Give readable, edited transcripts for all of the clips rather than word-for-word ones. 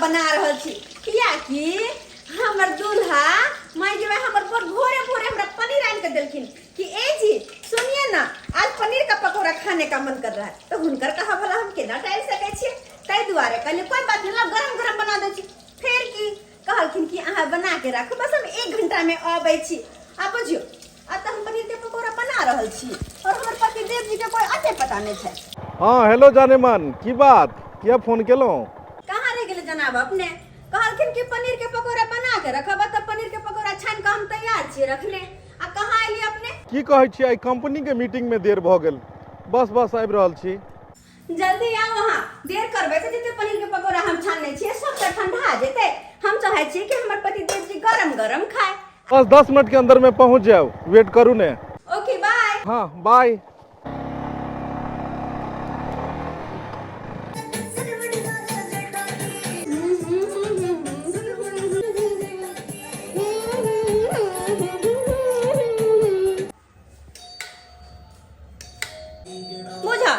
बना रहल छी, कियाकि हमर दूल्हा माय जे हमर बड़ भोरे भोरे हमरा पनीर आनि के देलखिन कि ए जी सुनिए ना, आज पनीर का पकौड़ा खाने का मन कर रहा है। तो हुनकर कहा भला हम केना टालि सकै छियै, ताहि दुआरे कहलियै कोई बात नहीं, गरम गरम बना दै छी। फेर की कहलखिन कि अहाँ बना के राखू, बस हम 1 घंटा में अबै छी। आ बुझियौ आ तऽ हम पनीर के पकौड़ा बना रहल छी और हमर पति देव जी के कोई अते पता नहीं छै। हाँ हेलो जानेमन, की बात, किया फोन केलहुँ? कहाँ रह गेलै जनाब अपने? कहलखिन कि पनीर के पकौड़ा बना के रखब, तऽ पनीर के पकौड़ा छानि कऽ हम तैयार छियै रखने। आ कहाँ एलियै अपने? की कहै छी, आइ कंपनी के मीटिंग में देर भऽ गेल, बस बस आबि रहल छी। जल्दी आउ, अहाँ देर करबै तऽ जते पनीर के पकौड़ा हम छानने छियै सब तऽ ठंडा जेतै। हम चाहै छियै कि हमर पति देव जी गरम गरम खाय। बस 10 मिनट के अंदर में पहुंच जाओ, वेट करू ने। ओके बाय। हाँ बाय। बुझा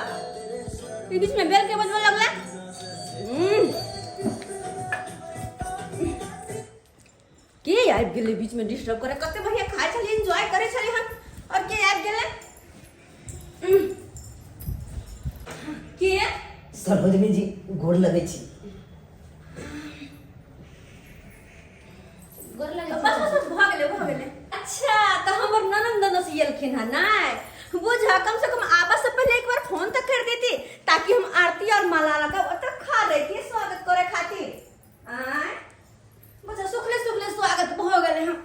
ई बीच में बेल के बजबे लगला। के आबि गेलै बीच में डिस्टर्ब करे? कते बढ़िया खाइ छलियै, एंजॉय करै छलियै हम, और के आबि गेलै? के? सरोजनी जी गोर लगै छी। गोर लगै छी। बस बस बस, भऽ गेलै भऽ गेलै। अच्छा तऽ हमर ननद ननद एलखिन हँ नहि? बुझ कम से कम आबऽ से पहले एक बार फोन तऽ कर देती ताकि हम आरती और माला लगा ओतऽ खा रहितियै स्वागत करे खातिर। आँय बुझ सुखले सुखले स्वागत भऽ गेलै हँ।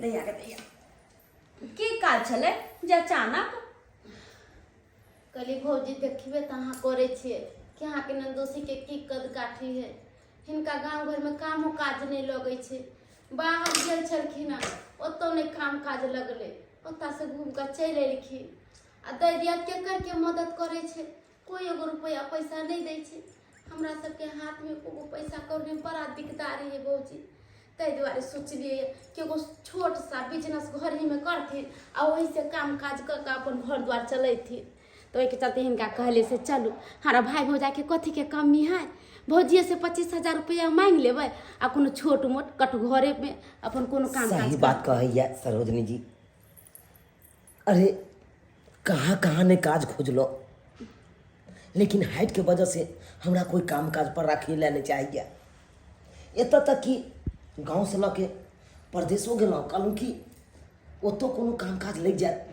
दैया के दैया की काज छलै जे अचानक? कहली भौजी देखबे तऽ अहाँ करै छियै कि अहाँके नन्दोसीके की कद काठी है, हिनका गाँव घरमे कामो काज नहि लगै छै। बाहर गेल छलखिन हँ, ओतौ नहि काम काज लगलै, ओतऽसँ घूमि कऽ चलि एलखिन। आ दै दियाद केकर के मदद करै छै? कोइ एगो रुपैआ पैसा नहि दै छै। हमरा सबके हाथमे एको पैसा कौड़ी बड़ा दिकदारी है भौजी। ताहि दुआरे सोचलियै कि एगो छोट सा बिजनेस घरहीमे करथिन आ ओहिसँ काम काज कऽ कऽ अपन घर द्वार चलेथिन। तऽ ओहिके चलते हिनका कहलियै से चलू, हमरा भाय भौजाइके कथीके कमी है, भौजिएसँ 25,000 रुपैआ माँगि लेबै आ कोनो छोट मोट कटघरेमे अपन कोनो काम सही काज बात कहैया सरोजनी जी। अरे कहाँ कहाँ ने काज खोजलो, लेकिन हाइट के वजह से हमरा कोई काम काज पर राखी ला नहीं चाहिए। एतऽ तक कि गाँव से लऽ के परदेशो गेलहुँ, कहलहुँ कि ओतऽ कोनो काम काज लागि जायत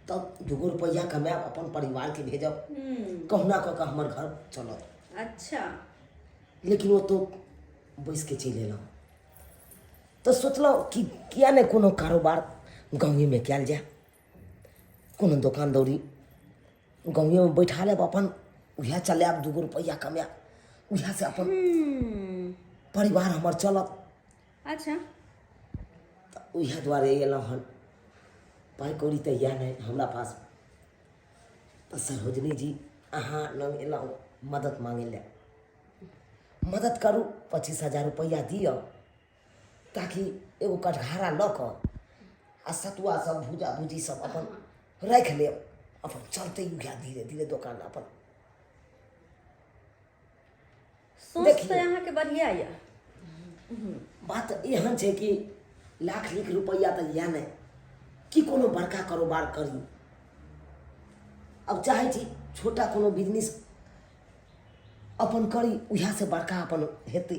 तब दूगो रुपैआ कमायब, अपन परिवारके भेजब, कहुना कऽ कऽ हमर घर चलत। अच्छा। लेकिन ओतऽ बैसके चलि एलहुँ तऽ सोचलहुँ कि किया नहि कोनो कारोबार गाँवेमे कयल जाय, कोनो दोकान दौरी गाँवेमे बैठा लेब, अपन उएह चलायब, दूगो रुपैआ कमायब, उएहसँ अपन परिवार हमर चलत। अच्छा। तऽ उएह दुआरे एलहुँ हन। पाइ कौड़ी तऽ यए नहि हमरा पास, तऽ सरोजनी जी अहाँ लग एलहुँ मदद मांगै लए। मदद करू, 25,000 रुपैआ दिअ ताकि एगो कटघारा लऽ कऽ आ सतुआ सब भूजा भूजी सब अपन राखि लेब, अपन चलतै उएह धीरे धीरे दोकान अपन। सोच देखियौ। तऽ अहाँके बढ़िया यऽ। बात एहन छै कि लाख लिख रुपैआ तऽ यए नहि कि कोनो बड़का कारोबार करी। अब चाहै छी छोटा कोनो बिजनेस अपन करी, उएहसँ बड़का अपन हेतै।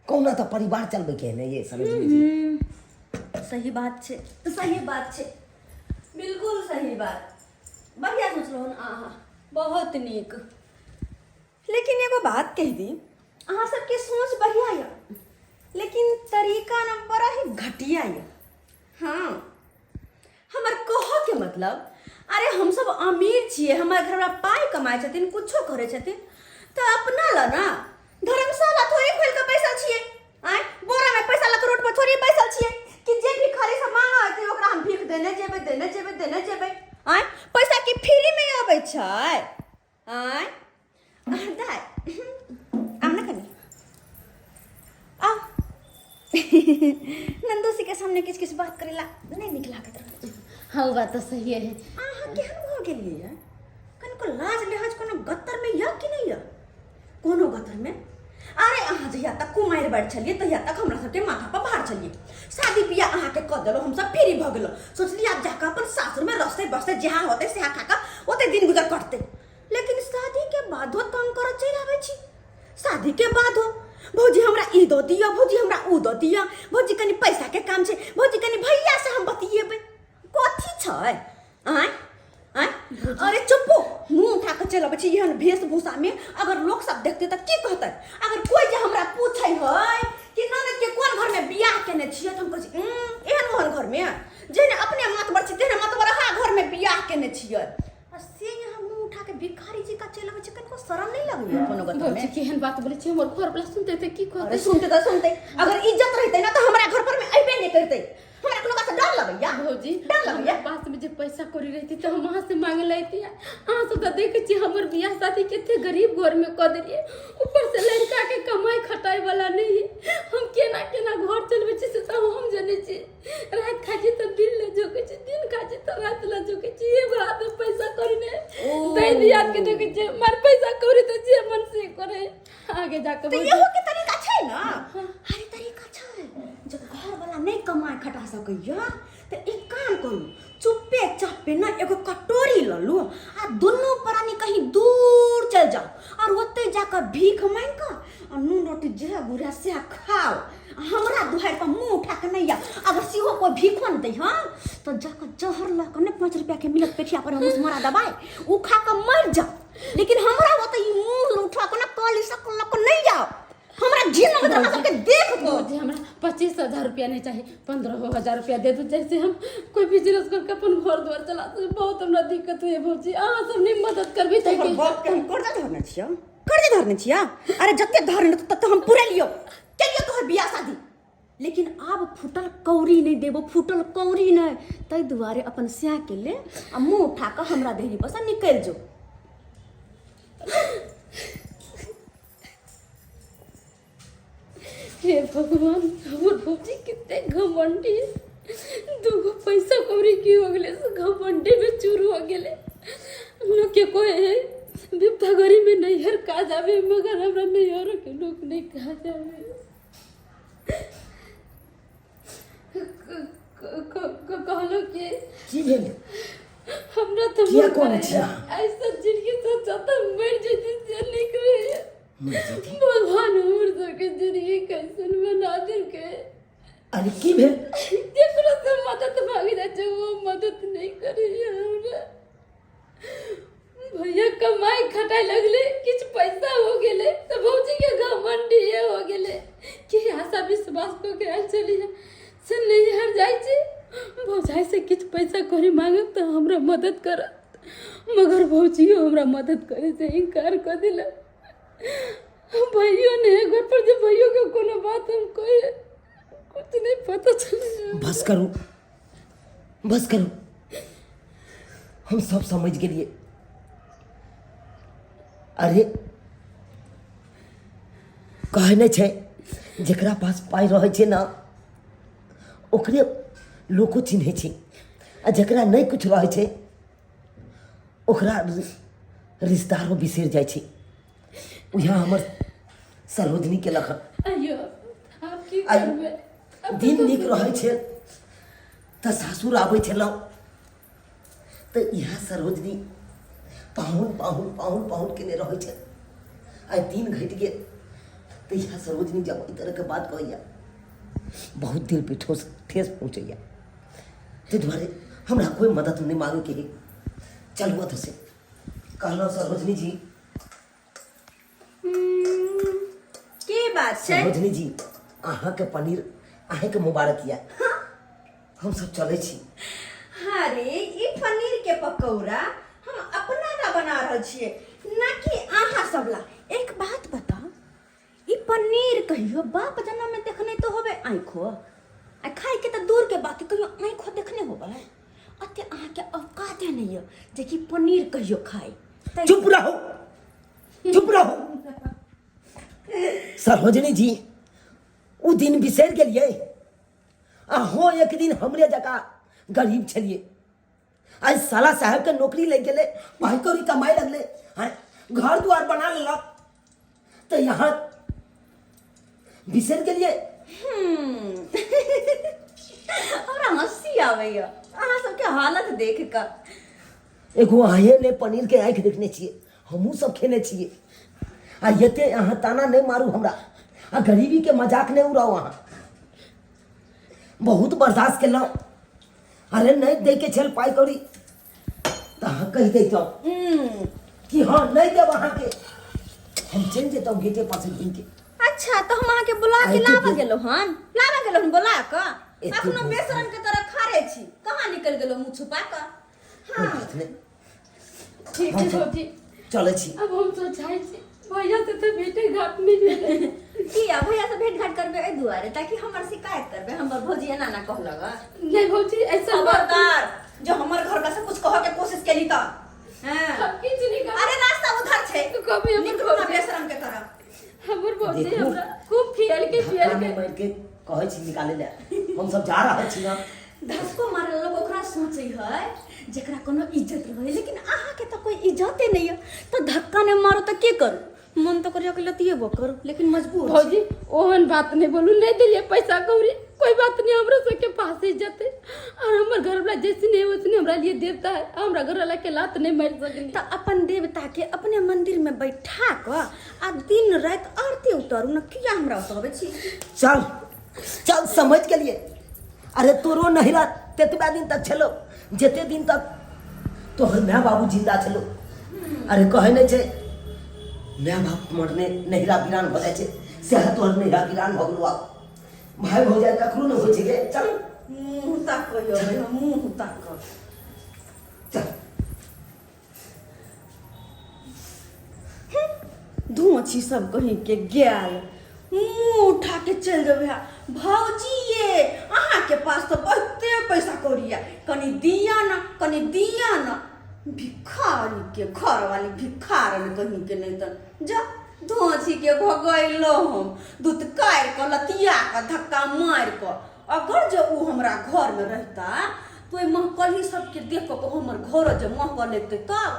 कहुना तऽ परिवार चलबैके है ने ये सरोजनी जी। सही बात छै, सही बात छै, बिल्कुल सही बात। बढ़िया सोचलहुँ हन अहाँ, बहुत नीक। लेकिन एगो बात कहि दी, अहाँ सबके सोच बढ़िया यऽ लेकिन तरीका न बड़ा ही घटिया यऽ। हाँ हमर कहऽ के मतलब, अरे हम सब अमीर छियै, हमर घरवला पाइ कमाइ छथिन, कुछो करै छथिन, तऽ अपना लए ना धर्मशाला थोड़े खोलि कऽ बैसल छियै। आँय बोरामे पैसा लऽ कऽ रोड पर थोड़े बैसल छियै कि जे भिखारी सब मांगऽ एतै ओकरा हम भीख देने जेबै, देने जेबै, देने जेबै। आँय पैसा की फ्रीमे अबै छै? आँय दाइ आउ ने कनि आउ, नन्दोसी के सामने किछु किछु बात करै ला नहि नीक लागैत रहै छै। हाँ ओ बात तऽ सही है। अहाँ केहन भऽ गेलियै? कनिको लाज लिहाज कोनो गत्तरमे यऽ कि नहि यऽ? कोनो गतरमे? अरे अहाँ जहिया तक कुमारि बारि छलियै तहिया तक हमरा सबके माथा पर भार छलियै। शादी बियाह अहाँके कऽ देलहुँ, हमसब फ्री भऽ गेलहुँ। सोचलियै आब जाकऽ अपन सासुरमे रसते बसते जहाँ होतै सेहा खा कऽ ओते दिन गुजर कटतै। लेकिन शादी के बादो तंग करऽ चलि आबै छी। शादी के बादो भौजी हमरा ई दऽ दिअ, भौजी हमरा ऊ दऽ दिअ, भौजी कनि पैसा के काम छै, भौजी कनि भैया से हम बतियेबै। कथी छै? आँय आँय, अरे चुप्पो, मुँह उठा कऽ चलि अबै छी एहन वेशभूषामे। अगर लोक सब देखतै तऽ की कहतै? अगर कोइ जे हमरा पूछै है कि ननदके कोन घरमे बियाह केने छियै, तऽ हम कहै छी एहन ओहन घरमे, जेहने अपने मातबर छी तेहने मातबरहा घरमे बियाह केने छियै। आ से यहाँ मुँह उठा के भिखारी जी का चलि अबै छै, कनिको शरम नहि लगैए कोनो गतमे? भौजी, केहन बात बोलै छी? हमर घर वाला सुनते तऽ की कहतै? अरे सुनते तऽ सुनते, अगर इज्जत रहितै ना तऽ हमरा घर पर में अइबे नहि करतै। हमरा कोनो बात से डर लगैया? भौजी, डर लगैया? हमरा पास में जे पैसा कौड़ी रहती तऽ हम अहाँ से मांगे लैती। अहाँ सब तऽ देखै छी हमर बियाह शादी कते गरीब घर में कऽ देलियै। ऊपर से लड़का के कमाई खटाई वाला नहीं है। हम केना केना घर चलबै छी से तऽ हम जनै छी। राति खाइ छी तऽ दिन लए झोकै छी, दिन खाइ छी तऽ राति लए झोकै छी। एगो हाथ में पैसा कौड़ी नहि, दै दियाद के देखै छियै मार पैसा कौड़ी तऽ जे मन से करे आगे जाके। तऽ इहो के तरीका छै ने? अरे तरीका छै, जब घर वाला नहि कमाए खटा सकैया तऽ एक काम करू, चुप्पे चापे ना एगो कटोरी लऽ लू आ दुनू प्राणी कहीं दूर चलि जाउ और ओतै जाकऽ भीख मांगि कऽ आ नून रोटी जे गुड़ा सएह खाउ आ हमरा दुहारि पर मुँह उठा कऽ नहि आउ। अगर सेहो कोइ भीखो नहि दै हँ तऽ जाकऽ जहर लऽ कऽ ने 5 रुपैआके मिलत पेठिया पर मुसमरा दबाइ, ओ खा कऽ मरि जाउ, लेकिन हमरा ओतऽ ई मुँह उठा कऽ ने कल सक लऽ कऽ नहि आउ। हमरा घिन लगैत रहत सबके देख कऽ। भौजी, हमरा 25,000 रुपया नहीं चाहिए, 15,000 रुपया दे दू, जैसे हम कोई बिजनेस करके अपन घर द्वार चला सके। बहुत हमरा दिक्कत हुई भौजी, अहाँ सब नहीं मदद करबी तऽ तोहर बाप के हम कर्जा धरने छियौ, कर्जा धरने छियौ। अरे जते धरने तते हम पूरा लियौ, केलियौ तोहर बियाह शादी, लेकिन आब फूटल कौड़ी नहि देबो, फूटल कौड़ी नहि। ताहि दुआरे अपन स्याह के ले आ मुँह उठा कऽ हमरा देहरी पर से निकलि जो। हे भगवान, हमर भौजी कते घमंडी है। दूगो पैसा कौड़ी की हो गेलै से घमंडी में चूर हो गेलै। लोग के कोई है विपदा घड़ी में नैहर काज आवे, मगर हमरा नैहरो के लोग नहीं काज आवे। कहलो कि की भेल? हमरा तऽ किया मन कनै करैया छी अहाँ? ऐसा जिंदगी से जतऽ मरि जेती से नीक रहैया। मरि जेती? भगवान हमर सबके जिंदगी कैसन बना देलकै। अरे की भेल? जेकरो से मदद मांगे जाइ छै वो मदद नहि करैया हमरा। भैया कमाई खटाई लगले, किछु पैसा हो गेलै तऽ भौजीके घमंडिये हो गेलै कि आशा विश्वास कऽ के आयल छलियै से नैहर जाइ छी, भौजाइसँ किछु पैसा कौड़ी मांगब तऽ हमरा मदद करत, मगर भौजियो हमरा मदद करैसँ इनकार कऽ देलक। भैयो नहि है घर पर जे भैयोके कोनो बात हम कहियै, कुछ नहि पता चलै। बस करू, बस करू, हम सब समझ गेलियै। अरे कहै नहि छै, जकरा पास पाइ रहै छै ने ओकरे लोको चिन्है छै, आ जकरा नहि किछु रहै छै ओकरा रिश्तेदारो बिसरि जाइ छै। उएह हमर सरोजनी केलक हन। अइयो आब की आइ करबै? आब दिन नीक रहै छै तऽ सासुर आबै छलहुँ तऽ इएह सरोजनी पाहुन पाहुन पाहुन पाहुन केने रहै छै। आइ दिन घटि गेल तऽ इएह सरोजनी जब एहि तरहके बात कहैए बहुत दिल पे ठोस ठेस पहुँचैए। ताहि दुआरे हमरा कोइ मदद नहि मांगैके हइ। चलू एतऽसँ। कहलहुँ सरोजनी जी। की बात छै? सरोजनी जी, अहाँके पनीर अहाँके मुबारक यऽ, हम सब चलै छी। अरे ई पनीर के पकौड़ा हम अपना ला बना रहल छियै, ना कि अहाँ सब ला। एक बात बताउ, ई पनीर कहियो बाप जन्म में देखने तो होबे आँखो, आ खाए के तऽ दूर के बात, कहियो आँखो देखने होबे? अते अहाँके औकाते नहीं यऽ जे कि पनीर कहियो खाए। चुप रहो, चुप रहो सरोजनी जी, ओ दिन बिसरि गेलियै? अहों एक दिन हमरे जकाँ गरीब छलियै। आइ साला साहेबके नौकरी लागि गेलै, पाइ कौड़ी कमाइ लगलै, आँय घर दुआर बना लेलक, तऽ यहाँ बिसरि गेलियै। हमरा हँसी आबैया अहाँ सबके हालत देख कऽ। एगो अहें ने पनीर के आँखि देखने छियै, हमहूँ सब खेने छियै। आ एते अहाँ ताना नहि मारू हमरा, आ गरीबी के मजाक नहि उड़ाउ। अहाँ बहुत बर्दाश्त केलहुँ। अरे नहि दैके छल पाइ कौड़ी तऽ अहाँ कहि दैतहुँ कि हँ नहि देब अहाँके, हम चलि जैतहुँ गेटे पर से घुमि के। अच्छा, तऽ हम अहाँके बुला के आइ के लाबऽ गेलहुँ हन, लाबऽ गेलहुँ हन बुला कऽ। एते अखनो बेर- बेसरम के तरह खारे छी, कहाँ निकलि गेलहुँ मुँह छुपा कऽ? कोइ बात नहि। ठीक छै भौजी, चलै छी। अब हम सोचाइ छी भैया से तऽ भेटे घाट नहि भेलै। किया भैया से भेंट घाट करबै एहि दुआरे ताकि हमर शिकायत करबै, हमर भौजी एना ना कहलक? नहीं भौजी, ऐसा बात खबरदार जो हमर घर का से कुछ कह के कोशिश केली तऽ। हाँ। हम किछु नहीं अरे रास्ता उधर छै, तू कभी हमर निकलू ना भौजी- बेशरम के तरह। हमर भौजी देखू। हमरा खूब खियल के पियल धक्का के नहि मारि के कहै छी निकालै लए, हमसब जा रहल छी ना। धसको मारल लोग ओकरा सोचे है जेकरा कोनो इज्जत रहे, लेकिन अहाँ के तो कोई इज्जते नहीं है तो धक्का नहीं मारो तो के करू? मन तो करियो कि लतिएबो करू, लेकिन मजबूर छी। भौजी, ओहन बात नहीं बोलू। नहीं दिलिए पैसा कौड़ी, कोई बात नहीं, हमरा सबके पास इज्जत है और हमर घर वाला जैसे नहीं वैसने हमरा लिए देवता है। हमरा घर वाला के लात नहीं मार सकनी। तऽ अपन देवता के अपने मंदिर में बैठा कऽ आ दिन राति आरती उतारू ने, किया हमरा उतारबै छी? चल चल, समझ गेलिए। अरे तोरो नहिरा तेतबा दिन तक छलो जते दिन तक तोहर माय बाबू जिंदा छलो। अरे कहै नहि छै माय बाप मरने नहिरा वीरान भऽ जाइ छै, सएह तोहर नहिरा वीरान भऽ गेलो। आब भाय भौजाइ ककरो नहि होइ छै गे। चल। मुँह ताक यौ, मुँह ताक। चल। धोची सब कहीं के गेल, मुँह उठा के चलि जेबै। भौजी ये, अहाँके पास तऽ बहुते पैसा कौड़ी यऽ, कनि दिअ ने, कनि दिअ ने। भिखारी के घर वाली, भिखारन कहीं के। नहि तऽ जा धोची के भगैलो हम दुतकारि कऽ, लतिया कऽ, धक्का मारि कऽ। अगर जे ओ हमरा घरमे रहिता तऽ ओहि महकलही सबके देख कऽ हमर घर जे महकऽ लगतै तब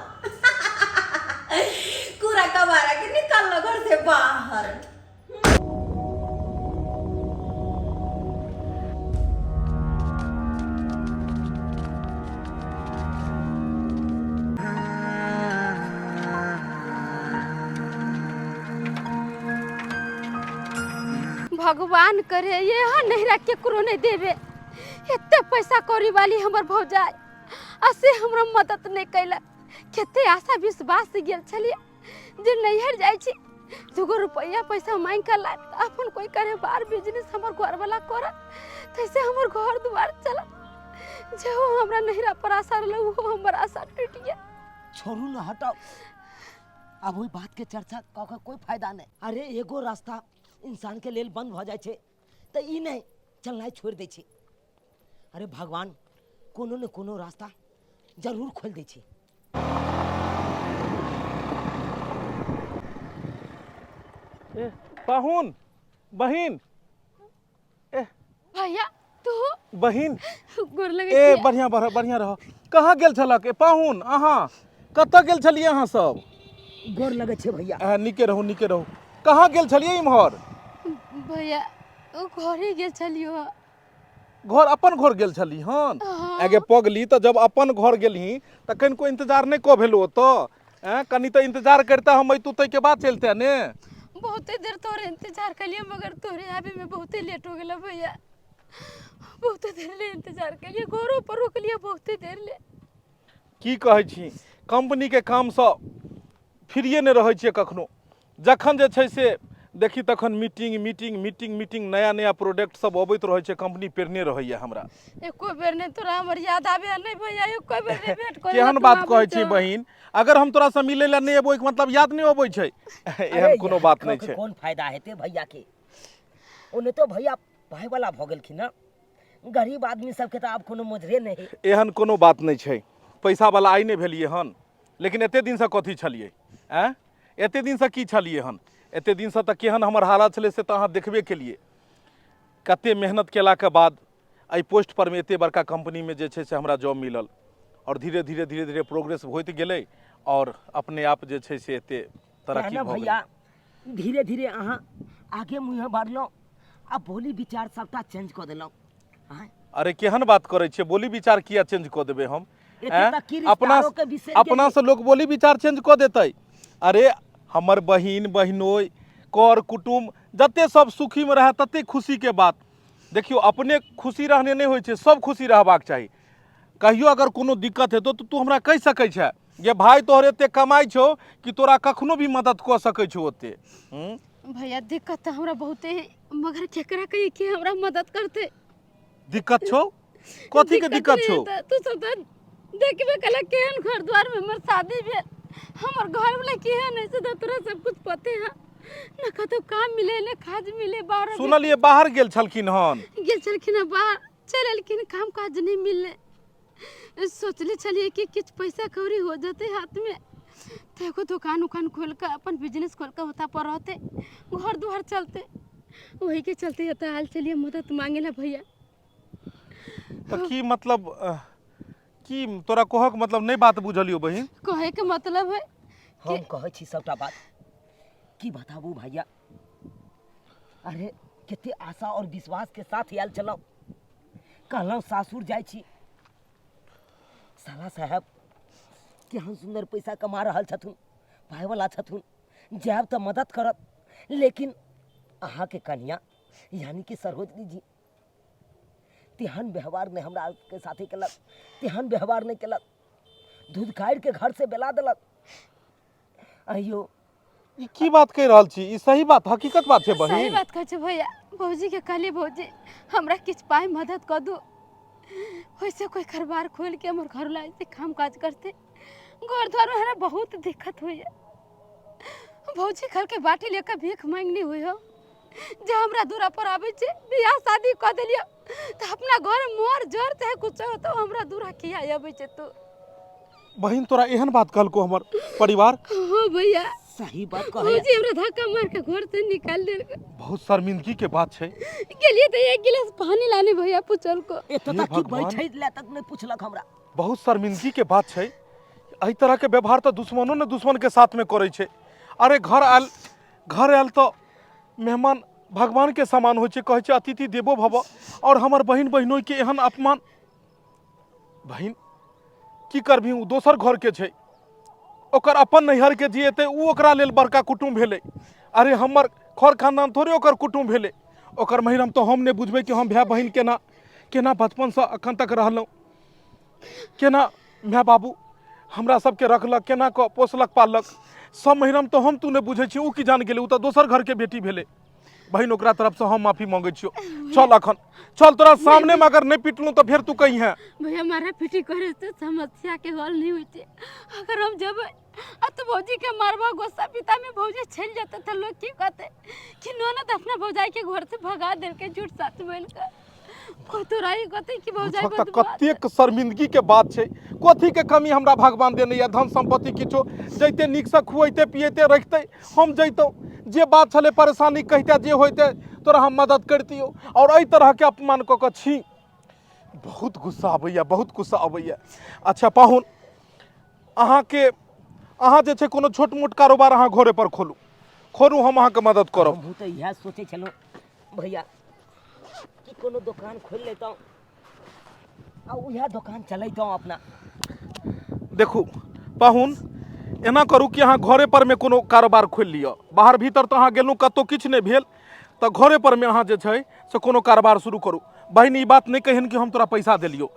कूड़ा कबाड़ा के निकाललो घर से बाहर। भगवान करे ये हाँ नहिरा केकरो नहीं देवे। एते पैसा कौड़ी वाली हमर भौजाई आ से हमरा मदद नहीं कैलक। कते आशा विश्वास से गेल छलियै जे नैहर जाइ छी, दूगो रुपैआ पैसा मांगि कऽ लायब तऽ अपन कोइ कारोबार बिजनेस हमर घरवला करत, तैसे हमर घर दुआर चलत। जेहो हमरा नैहरा पर आशा रहलै ओहो हमर आशा टूटि गेल। छोड़ू ने, हटाउ, आब ओहि बातके चर्चा कऽ के कोइ फायदा नहि। अरे एगो रास्ता इंसानके लेल बंद भऽ जाइ छै तऽ ई नहि चलनाइ छोड़ि दै छै। अरे भगवान कोनो ने कोनो रास्ता जरूर खोलि दै छै। ए पाहुन, बहिन, ए भैया तू? बहिन, गोर लगै ए छियै। बढ़िया बढ़िया बढ़िया रह। कहाँ गेल छलक? ए पाहुन, अहाँ कतऽ गेल छलियै अहाँ सब? गोर लगै छै भैया। आ, नीके रहू, नीके रहू। कहाँ गेल छलियै इम्हर? भैया, ओ घरे गेल छलियो हँ। घर, अपन घर गेल छली हन? हाँ। आगे पगली, तऽ जब अपन घर गेलही तऽ कनिको इंतजार नहि कऽ भेलो ओतऽ? एँ, कनि तऽ इंतजार करिते, हम अइतू ताहिके बाद चलिते ने। बहुते देर तोरे इंतजार कलिए, मगर तोरे आबे में बहुते लेट हो गेल भैया। बहुते देर ले इंतजार कलिए, घरो पर रोकलिए बहुते देर ले। की कहै छी, कम्पनीके कामसँ फ्रीए नहि रहै छियै कखनो। जखन जे छै से देखी तखन मीटिंग मीटिंग मीटिंग मीटिंग, नया नया प्रोडक्ट सब अबैत रहै छै, कंपनी पेरने रहैया हमरा। एको बेर नहि तोरा हमर याद आबे नहि भैया, एको बेर नहि भेंट करे। केहन बात कहै छी बहिन, अगर हम तोरा से मिलै लए नहि एबो, ओहिके मतलब याद नहि अबै छै? एहन कोनो बात नहि छै। कोन फायदा हेतै भैया के? ओने तो भैया पाइ वाला भऽ गेलखिन ना, गरीब आदमी सबके तऽ आब कोनो मोजरे नहि। एहन कोनो बात नहि छै। पैसा वाला आइ नहि भेलियै हन, लेकिन एते दिनसँ कथी छलियै? आँय, एते दिनसँ की छलियै हन? एते दिनसँ तऽ केहन हमर हालत छलै से तऽ अहाँ देखबे केलियै। कते मेहनत केलाके बाद एहि पोस्ट परमे एते बड़का कंपनीमे जे छै से हमरा जॉब मिलल, आओर धीरे धीरे धीरे धीरे प्रोग्रेस होइत गेलै आओर अपने आप जे छै से एते तरक्की ने भऽ गेलै। भैया, धीरे धीरे अहाँ आगे मुँहे बढ़लहुँ आ बोली विचार सबटा चेंज कऽ देलहुँ। आँय? अरे केहन बात करै छियै, बोली विचार किया चेंज कऽ देबै हम? एते आँय? तक कि अपना रिश्तेदारो के बिसरि अपना से लोक बोली विचार चेंज कऽ देतै? अरे हमर बहिन बहिनोइ कर कुटुम्ब जते सब सुखीमे रहए तते खुशीके बात। देखियौ, अपने खुशी रहने नहि होइ छै, सब खुशी रहबाक चाही। कहियो अगर कोनो दिक्कत हेतौ तऽ तू हमरा कहि सकै छे जे भाय तोहर एते कमाइ छौ कि तोरा कखनो भी मदद कऽ सकै छौ ओते। हूँ? भैया दिक्कत तऽ हमरा बहुते है, मगर केकरा कहिए कि हमरा मदद करते? दिक्कत छौ? कथी के दिक्कत नहि छौ? तऽ तू सब तऽ देखबे कला केहन घर द्वार में हमर शादी भेल, हमर घर वाला केहन है से तऽ तोरा सब कुछ पते है न। कतौ काम मिले न काज मिले, बाहर सुनलियै बाहर गेल छलखिन हन। गेल छलखिन हँ बाहर, चलि एलखिन, काम काज नहि मिललै। सोचले छलियै कि किछु पैसा कौड़ी हो जेतै हाथमे तऽ एगो दोकान उकान खोलि कऽ अपन बिजनेस खोलि कऽ ओतऽ पर रहतै, घर दुआर चलतै। ओहिके चलते एतऽ आयल छलियै मदद मांगे ला भैया। तऽ की मतलब की तोरा कहक मतलब नहि बात बुझलियौ बहिन? कहैके मतलब है हम कहै छी सबटा बात की बताबू भैया। अरे कते आशा और विश्वास के साथ आयल छलहुँ, कहलहुँ सासुर जाइ छी, साला साहेब केहन सुन्दर पैसा कमा रहल छथुन, पाइवला छथुन, जायब तऽ मदद करत। लेकिन अहाँके कन्या यानी कि सरोजनी जी तेहन व्यवहार नहि हमरा के साथे केलक, तेहन व्यवहार नहि केलक, दूध काटि के घर से बेला देलक। अहियो ई की बात कहि रहल छी? ई सही बात हकीकत बात छै सही बहिन? बात कहै छै भैया। भौजी के कहलियै भौजी हमरा किछु पाइ मदद कऽ दू, ओहिसे कोई कारोबार खोल के हमर घर ला से काम काज करते। घर द्वार में हमरा बहुत दिक्कत होइए। भौजी घर के बाटी लेकर भीख मांगनी हुई हो जे हमरा दूरा पर आबै छै। बियाह शादी कऽ देलियै तऽ अपना घर मोर जर चाहे कुछो होतो, हमरा दूरा किया आबै छै तू? बहिन तोरा एहन बात कहलको हमर परिवार? हो भैया, सही बात कहै। भौजी हमरा धक्का मार के घर से निकाल देलकै। बहुत शर्मिंदगी के बात छै। गेलियै तऽ एक गिलास पानी लाने भैया पूछल को। एतऽ हे तक कि भगवान। बैठै लए तक नहि पुछलक हमरा। बहुत शर्मिंदगी के बात छै। एहि तरह के व्यवहार तऽ दुश्मनो ने दुश्मन के साथ में करै छै। अरे घर आयल, घर आयल तऽ मेहमान भगवान के समान होइ छै, कहै छै अतिथि देवो भव, और हमर बहिन बहिनोइ के एहन अपमान। बहिन की करबही, ओ दोसर घर के छै, ओकर अपन नैहर के जे एतै ओ ओकरा लेल बड़का कुटुम्ब भेलै। अरे हमर खर खानदान थोड़े ओकर कुटुम्ब भेलै। ओकर महिरम तऽ हम नहि बुझबै कि हम भाय बहिन केना केना बचपनसँ अखन तक रहलहुँ, केना माय बाबू हमरा सबके रखलक, केना कऽ पोसलक पाललक, सब महिरम तऽ हम तू नहि बुझै छी, ओ की जान गेलै? ओ तऽ दोसर घरके बेटी भेलै। बहिन ओकरा तरफसँ हम माफी मांगै छियौ। चल अखन चल, तोरा सामनेमे अगर नहि पिटलहुँ तऽ फेर तू कहिहेँ। भैया मारा पीटी करे से समस्या के हल नहीं होई छै। अगर हम जबै आ तो भौजी के मारबा, गुस्सा पिता में भौजी चलि जेतै तऽ लोग की कहतै कि ननद अपना भौजाई के घर से भगा देलकै झूठ सच बोल के। कतोराई कहतै कि भौजाई बुझक तऽ बदमाश। कतेक शर्मिंदगी के बात छै। कथी के कमी हमरा भगवान देने यऽ? धन संपत्ति किछो जैते नीकसँ खुएते पिएते रखते, हम जैतहुँ, जे बात छलै परेशानी कहिते जे होइते तोरा हम मदद करितियौ, और एहि तरहके अपमान कऽ कऽ छी। बहुत गुस्सा अबैया, बहुत गुस्सा अबैया। अच्छा पाहुन, अहाँके अहाँ जे छै कोनो छोट मोट कारोबार अहाँ घरे पर खोलू, खोलू, हम अहाँके मदद करब। हमहूँ तऽ इएह सोचै छलहुँ भैया कि कोनो दोकान खोलि लैतहुँ आ उएह दोकान चलैतहुँ अपना। देखू पाहुन, एना करू कि अहाँ घरे पर मे कोनो कारोबार खोलि लिअ। बाहर भीतर तऽ अहाँ गेलहुँ कतहु किछु नहि भेल, तऽ घरे पर मे अहाँ जे छै से कोनो कारोबार शुरू करू। बहिन ई बात नहि कहिहन कि हम तोरा पैसा देलियौ।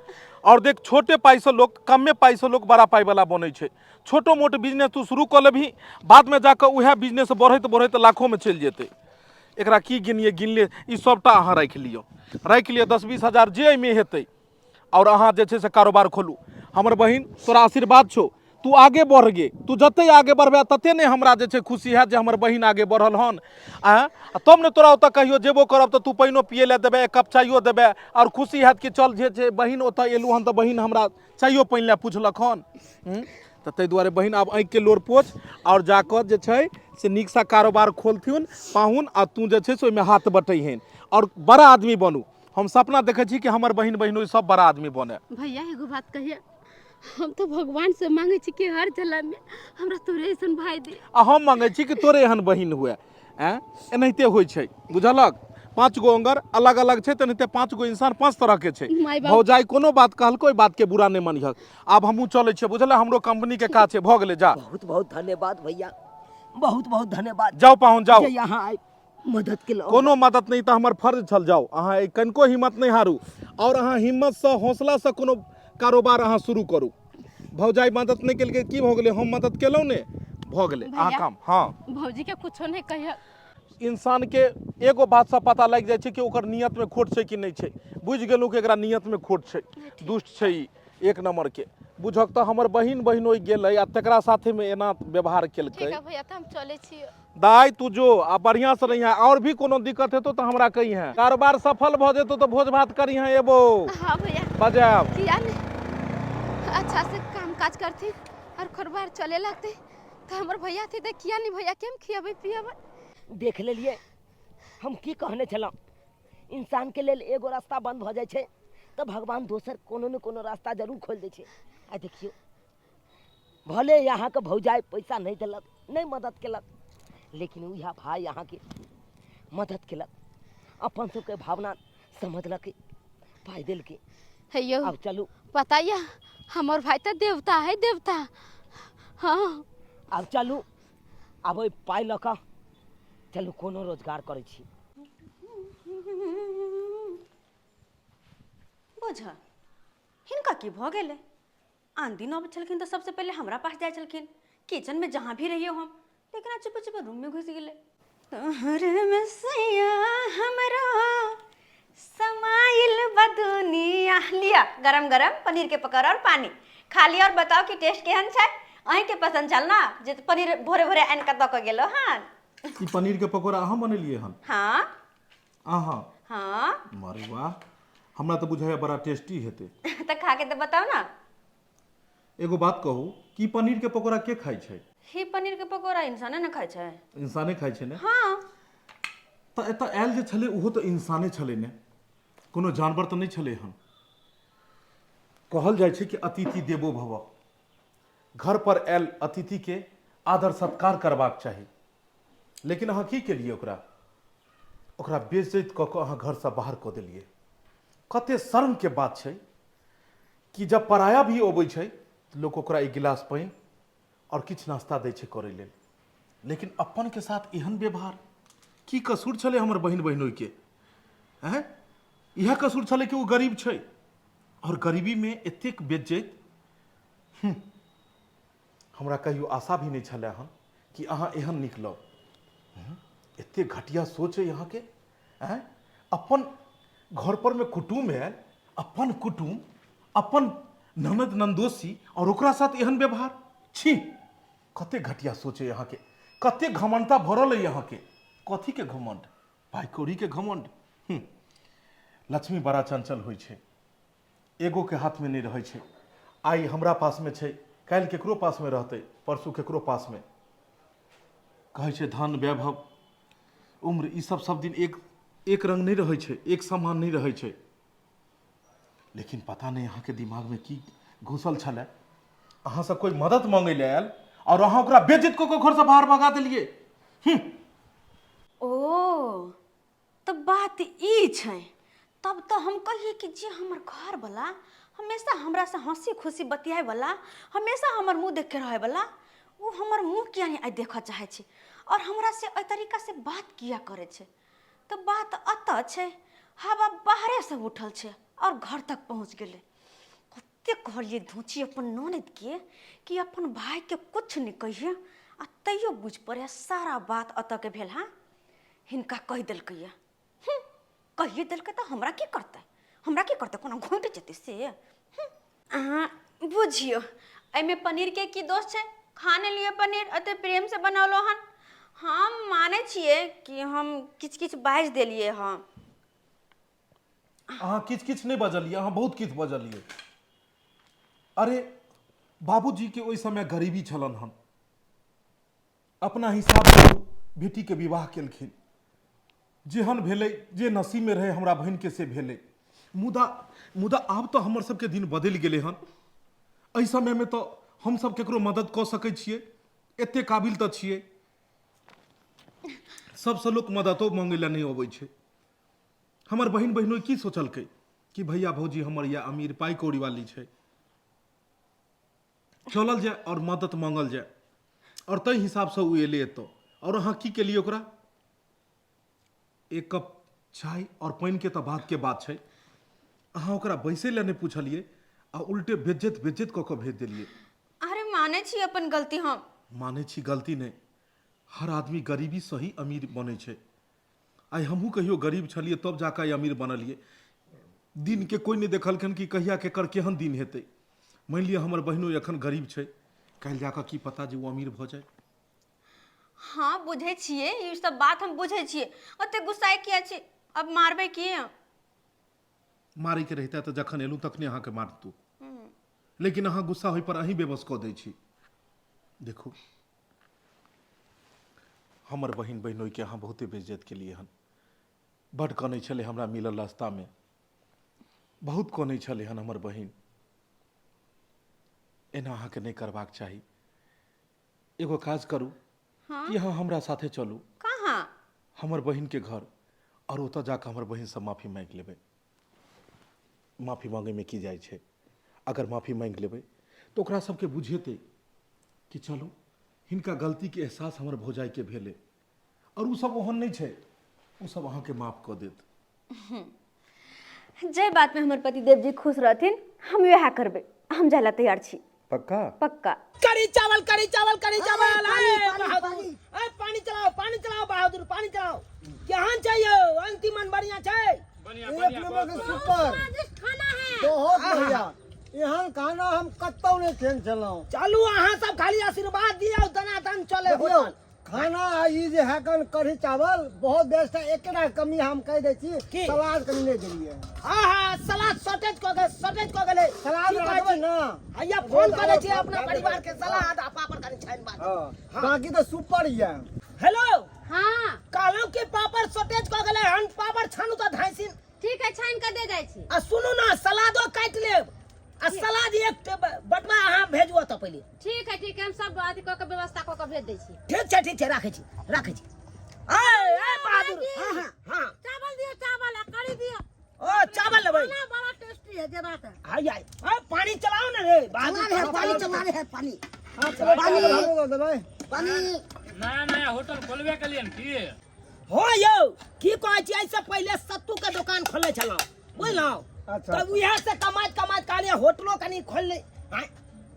आओर देख, छोटे पाइसँ लोक, कमे पाइसँ लोक बड़ा पाइवला बनै छै। छोटो मोट बिजनेस तू शुरू कऽ लेबही, बादमे जाकऽ उएह बिजनेस बढ़ैत बढ़ैत लाखोमे चलि जेतै। एकरा की गिनिए गिनले, ई सभटा अहाँ राखि लिअ, राखि लिअ 10-20 हजार जे एहिमे हेतै, आओर अहाँ जे छै से कारोबार खोलू। हमर बहिन तोरा आशीर्वाद छौ, तू आगे बढ़ गे। तू जते आगे बढ़बे तते ने हमरा जे छै खुशी हैत जे हमर बहिन आगे बढ़ल हन। आँय, आ तब ने तोरा ओतऽ कहियो जेबो करब तऽ तू पानिओ पियै लए देबे, एक कप चाइयो देबे, आओर खुशी हैत कि चल जे छै बहिन ओतऽ एलहुँ हन तऽ बहिन हमरा चाइयो पानि लए पुछलक हन। तऽ ताहि दुआरे बहिन आब आँखिके लोर पोछ आओर जाकऽ जे छै से नीकसँ कारोबार खोलथुन पाहुन, आ तू जे छै से ओहिमे हाथ बटैहन आओर बड़ा आदमी बनू। हम सपना देखै छी कि हमर बहिन बहिनोइ सब बड़ा आदमी बने। भैया एगो बात कहिया, हम तो भगवान से मांगे छी कि हर जन्म में हमरा तोरे ऐसन भाई दे। आ हम मांगे छी कि तोरे एहन बहिन हुए। आँय एनाहिते होइ छै बुझलक। 5 गो अंगर अलग अलग छै, तेनाहिते 5 गो इंसान 5 तरह के छै। माय बाप। भौजाई कोनो बात कहलको, ओहि बात के बुरा नहि मानिहक। आब हमहूँ चलै छियै, बुझल? हमरो कंपनी के काज छै। भऽ गेलै, जा। बहुत बहुत धन्यवाद भैया, बहुत बहुत धन्यवाद। जाउ पाहुन, जाउ। जे यहाँ आइ मदद केलहुँ। कोनो मदद नहि, तऽ हमर फर्ज छल। जाउ अहाँ, एहि कनिको हिम्मत नहि हारू आओर अहाँ हिम्मतसँ हौसलासँ कोनो कारोबार अहाँ शुरू करू। भौजाई मदद नहि केलकै, की भऽ गेलै? हम मदद केलहुँ ने, भऽ गेलै अहाँ भैया। काम। हँ भौजी के कुछो नहीं कहियो। इंसानके एगो बातसँ पता लागि जाइ छै कि ओकर नियतमे खोट छै कि नहि छै। बुझि गेलहुँ कि एकरा नियतमे खोट छै, दुष्ट छै ई एक नम्बरके। बुझक तऽ हमर बहिन बहिनोइ गेलै आ तकरा साथेमे एना व्यवहार केलकै। ठीक है भैया, तऽ हम चलै छी। दाइ तू जो आ बढ़िआँ से रहिहें, आओर भी कोनो दिक्कत हेतौ तऽ हमरा कहिहें। कारोबार सफल भऽ जेतौ तऽ भोज भात करिहें, एबो। हाँ भैया। बजायब। किया नहीं, अच्छा से काम काज करती और कारोबार चले लगते तऽ हमर भैया थे तऽ किया नहीं भैया के हम खियाबै पियाबै। देख लेलियै हम की कहने छलहुँ, इंसानके लेल एगो रास्ता बंद भऽ जाइ छै तऽ भगवान दोसर कोनो ने कोनो रास्ता जरूर खोलि दै छै। आ देखियौ, भले अहाँके भौजाइ पैसा नहि देलक, नहि मदद केलक, लेकिन उएह भाय अहाँके मदद केलक, अपन सबके भावना समझलक, पाइ देलकै। हे यौ। आब चलू। पता यऽ, हमर भाई तऽ देवता है, देवता। हाँ। आब चलू, आब ओहि पाइ लऽ कऽ चलू, कोनो रोजगार करै छी। बुझ हिनका की भऽ गेलै? आन दिन अबै छलखिन तऽ सबसँ पहिले हमरा पास जाइ छलखिन, किचनमे जहाँ भी रहियै हम, लेकिन आज चुपे चुपे रूममे घुसि गेलै। तोहरमे सैया हमरा समाइल बा दुनिया। लिअ गरम गरम पनीर के पकौड़ा और पानी खा लिअ और बताओ कि टेस्ट केहन छै। अहीँके पसन्द छल ने जे पनीर भोरे भोरे आनि कऽ दऽ कऽ गेलहुँ हन। ई पनीर के पकौड़ा अहाँ बनेलियै हन? हाँ। अहाँ? हाँ। अरे वाह, हमरा तऽ बुझाइए बड़ा टेस्टी हेतै। तऽ खा के तऽ बताउ ने। एगो बात कहू कि पनीर के पकौड़ा के खाइ छै? ही पनीर के पकौड़ा इंसाने ने खाइ छै। इंसाने खाइ छै ने? हाँ। तऽ एतऽ आयल जे छलै ओहो तऽ इंसाने छलै ने, कोनो जानवर तऽ नहि छलै हन। कहल जाइ छै कि अतिथि देवो भव, घर पर आयल अतिथिके आदर सत्कार करबाक चाही, लेकिन अहाँ की केलियै? ओकरा ओकरा बेइज्जत कऽ कऽ अहाँ घरसँ बाहर कऽ देलियै। कते शर्मके बात छै कि जब पराया भी अबै छै तऽ लोक ओकरा एक गिलास पानि आओर किछु नाश्ता दै छै करै लेल, लेकिन अपनके साथ एहन व्यवहार? की कसूर छलै हमर बहिन बहिनोइके? आँय, इएह कसूर छलै कि ओ गरीब छै आओर गरीबीमे एतेक बेइज्जत? हमरा कहियो आशा भी नहि छलै हन कि अहाँ एहन निकलब। एतेक घटिया सोच अइ अहाँके? आँय, अपन घर पर मे कुटुम्ब आयल, अपन कुटुम्ब, अपन ननद नन्दोसी, आओर ओकरा साथ एहन व्यवहार? छी, कते घटिया सोच अइ अहाँके, कते घमंडता भरल अइ अहाँके। कथीके घमंड? भाइ कौड़ीके घमंड। लक्ष्मी बड़ा चंचल होइ छै, एगोके हाथमे नहि रहै छै। आइ हमरा पासमे छै, काल्हि केकरो पासमे रहतै, परसू केकरो पासमे। कहै छै धन वैभव उम्र ई सब सब दिन एक एक रंग नहि रहै छै, एक समान नहि रहै छै। लेकिन पता नहि अहाँके दिमागमे की घुसल छलै, अहाँसँ कोइ मदद मांगै लए आयल आओर अहाँ ओकरा बेइज्जत कऽ कऽ घरसँ बाहर भगा देलियै। ओ तऽ बात ई छै, तब तऽ हम कहियै कि जे हमर घरवला हमेशा हमरासँ हँसी खुशी बतियाइवला, हमेशा हमर मुँह देखिके रहैवला, ओ हमर मुँह किया नहि आइ देखऽ चाहै छै आओर हमरासँ एहि तरीकासँ बात किया करै छै? तऽ बात एतऽ छै, हवा बाहरेसँ उठल छै आओर घर तक पहुँच गेलै। कतेक कहलियै धोची अपन ननदिके कि अपन भायके किछु नहि कहियै, आ तैयो बुझि पड़ैए सारा बात एतऽके भेल। हँ, हिनका कहि देलकैए। कहिए देलकै तऽ हमरा की करतै? हमरा की करतै? कोना घोटि जेतै से। अहाँ बुझियौ, एहिमे पनीरके की दोष छै? खा ने लिअ पनीर, एते प्रेमसँ बनौलहुँ हन। हम मानै छियै कि हम किछु किछु बाजि देलियै हँ। अहाँ किछु किछु नहि बजलियै, अहाँ बहुत किछु बजलियै। अरे बाबूजीके ओहि समय गरीबी छलनि हन, अपना हिसाबसँ ओ बेटीके विवाह केलखिन। जेहन भेलै, जे नसीबमे रहै हमरा बहिनके से भेलै। मुदा मुदा आब तऽ हमर सबके दिन बदलि गेलै हन। एहि समयमे तऽ हमसब ककरो मदद कऽ सकै छियै, एते काबिल तऽ छियै। सबसँ लोक मददो मांगै लए नहि अबै छै। हमर बहिन बहिनोइ की सोचलकै कि भैया भौजी हमर या अमीर पाइ कौड़ी वाली छै, चलल जाय आओर मदद मांगल जाय, आओर ताहि हिसाबसँ ओ एलै एतऽ। आओर अहाँ की केलियै ओकरा? एक कप चाय आओर पानिके तऽ बातके बात छै, अहाँ ओकरा बैसै लए नहि पुछलियै आ उल्टे बेज्जत बेज्जत कऽ कऽ भेज देलियै। अरे मानै छी अपन गलती हम। मानै छी गलती नहि, हर आदमी गरीबीसँ ही अमीर बनै छै। आइ हमहूँ कहियो गरीब छलियै तब जाकऽ आइ अमीर बनलियै। दिनके कोइ नहि देखलखिन कि कहिया केकर केहन दिन हेतै। मानि लिअ हमर बहिनो एखन गरीब छै, काल्हि जाकऽ की पता जे ओ अमीर भऽ जाय। हँ बुझै छियै ई सब बात हम बुझै छियै, ओते गुस्साइ किया छी? अब मारबै की? मारैके रहितै तऽ जखन एलहुँ तखने अहाँके मारतू, लेकिन अहाँ गुस्सा होय पर अहीं बेबस कऽ दै छी। देखू हमर बहिन बहिनोइके अहाँ बहुते बेइज्जत केलियै हन। बड्ड कनै छलै हमरा मिलल रास्तामे, बहुत कनै छलै हन हमर बहिन। एना अहाँके नहि करबाक चाही। एगो काज करू कि अहाँ हमरा साथे चलू। कहाँ? हमर बहिनके घर, आओर ओतऽ जाकऽ हमर बहिनसँ माफी माँगि लेबै। माफी माँगैमे की जाइ छै, अगर माफी माँगि लेबै तऽ ओकरा सबके बुझेतै कि चलू हिनका गलतीके एहसास हमर भौजाइके भेलै, आओर ओ सब ओहन नहि छै, ओ सब अहाँके माफ कऽ देत। जे बातमे हमर पतिदेव जी खुश रहथिन हम वएह करबै, हम जाय ला तैयार छी। पक्का? पक्का। कढ़ी चावल, कढ़ी चावल, कढ़ी चावल। अरे बहादुर, अरे पानी चलाओ, पानी चलाओ बहादुर, पानी चलाओ। केहन छै यौ अंतिमन? बढ़िया छै, एक नंबर के सुपर, बहुत बढ़िया। एहन खाना हम कतौ नहि खेने छलहुँ। चलू अहाँ सब खाली आशीर्वाद दियौ, दनादन चले देखियौ होटल। खाना आ ई जे है कन कढ़ी चावल बहुत बेस्ट है। एकेटा कमी हम कहि दै छी, की? सलाद कनी नहि देलियै। हाँ हाँ, सलाद शॉर्टेज कऽ गेल, शॉर्टेज कऽ गेलै। सलाद की कहै राखबै छी? ना। हैया फोन कऽ दै छी अपना परिवार के, सलाद आ पापड़ कनी छानि बात। हाँ, बाकी तऽ सुपर यऽ। हेलो। हाँ। कहलहुँ कि पापड़ शॉर्टेज कऽ गेलै हन, पापड़ छानू तऽ धाइसिन। ठीक है, छानि कऽ दे जाइ छी। आ सुनू ना, सलादो काटि लेब आ सलाद एक बटवा अहाँ भेजू ओतऽ पहिले। ठीक है, ठीक है, हम सब अथी कऽ के व्यवस्था कऽ के भेज दै छी। ठीक छै, ठीक छै, राखै छी, राखै छी। आय आय बहादुर। हाँ हाँ हाँ। चावल दियौ, चावल आ कढ़ी दियौ। ओ चावल लेबै? खाना बड़ा टेस्टी है, जे बात है। आय आय आय, पानी चलाओ ना रे बहादुर। चला रहे हैं, पानी चला रहे हैं, पानी। हाँ, चलो, चावल हमरो दऽ देबै। पानी। नया नया होटल खोलबे केलियन की हो यौ? की कहै छी, एहिसँ पहिले सत्तू के दोकान खोलने छलहुँ, बुझलहुँ? अच्छा। तब उएह से कमाइत कमाइत कहलियै होटलो कनि खोल ले, आँय,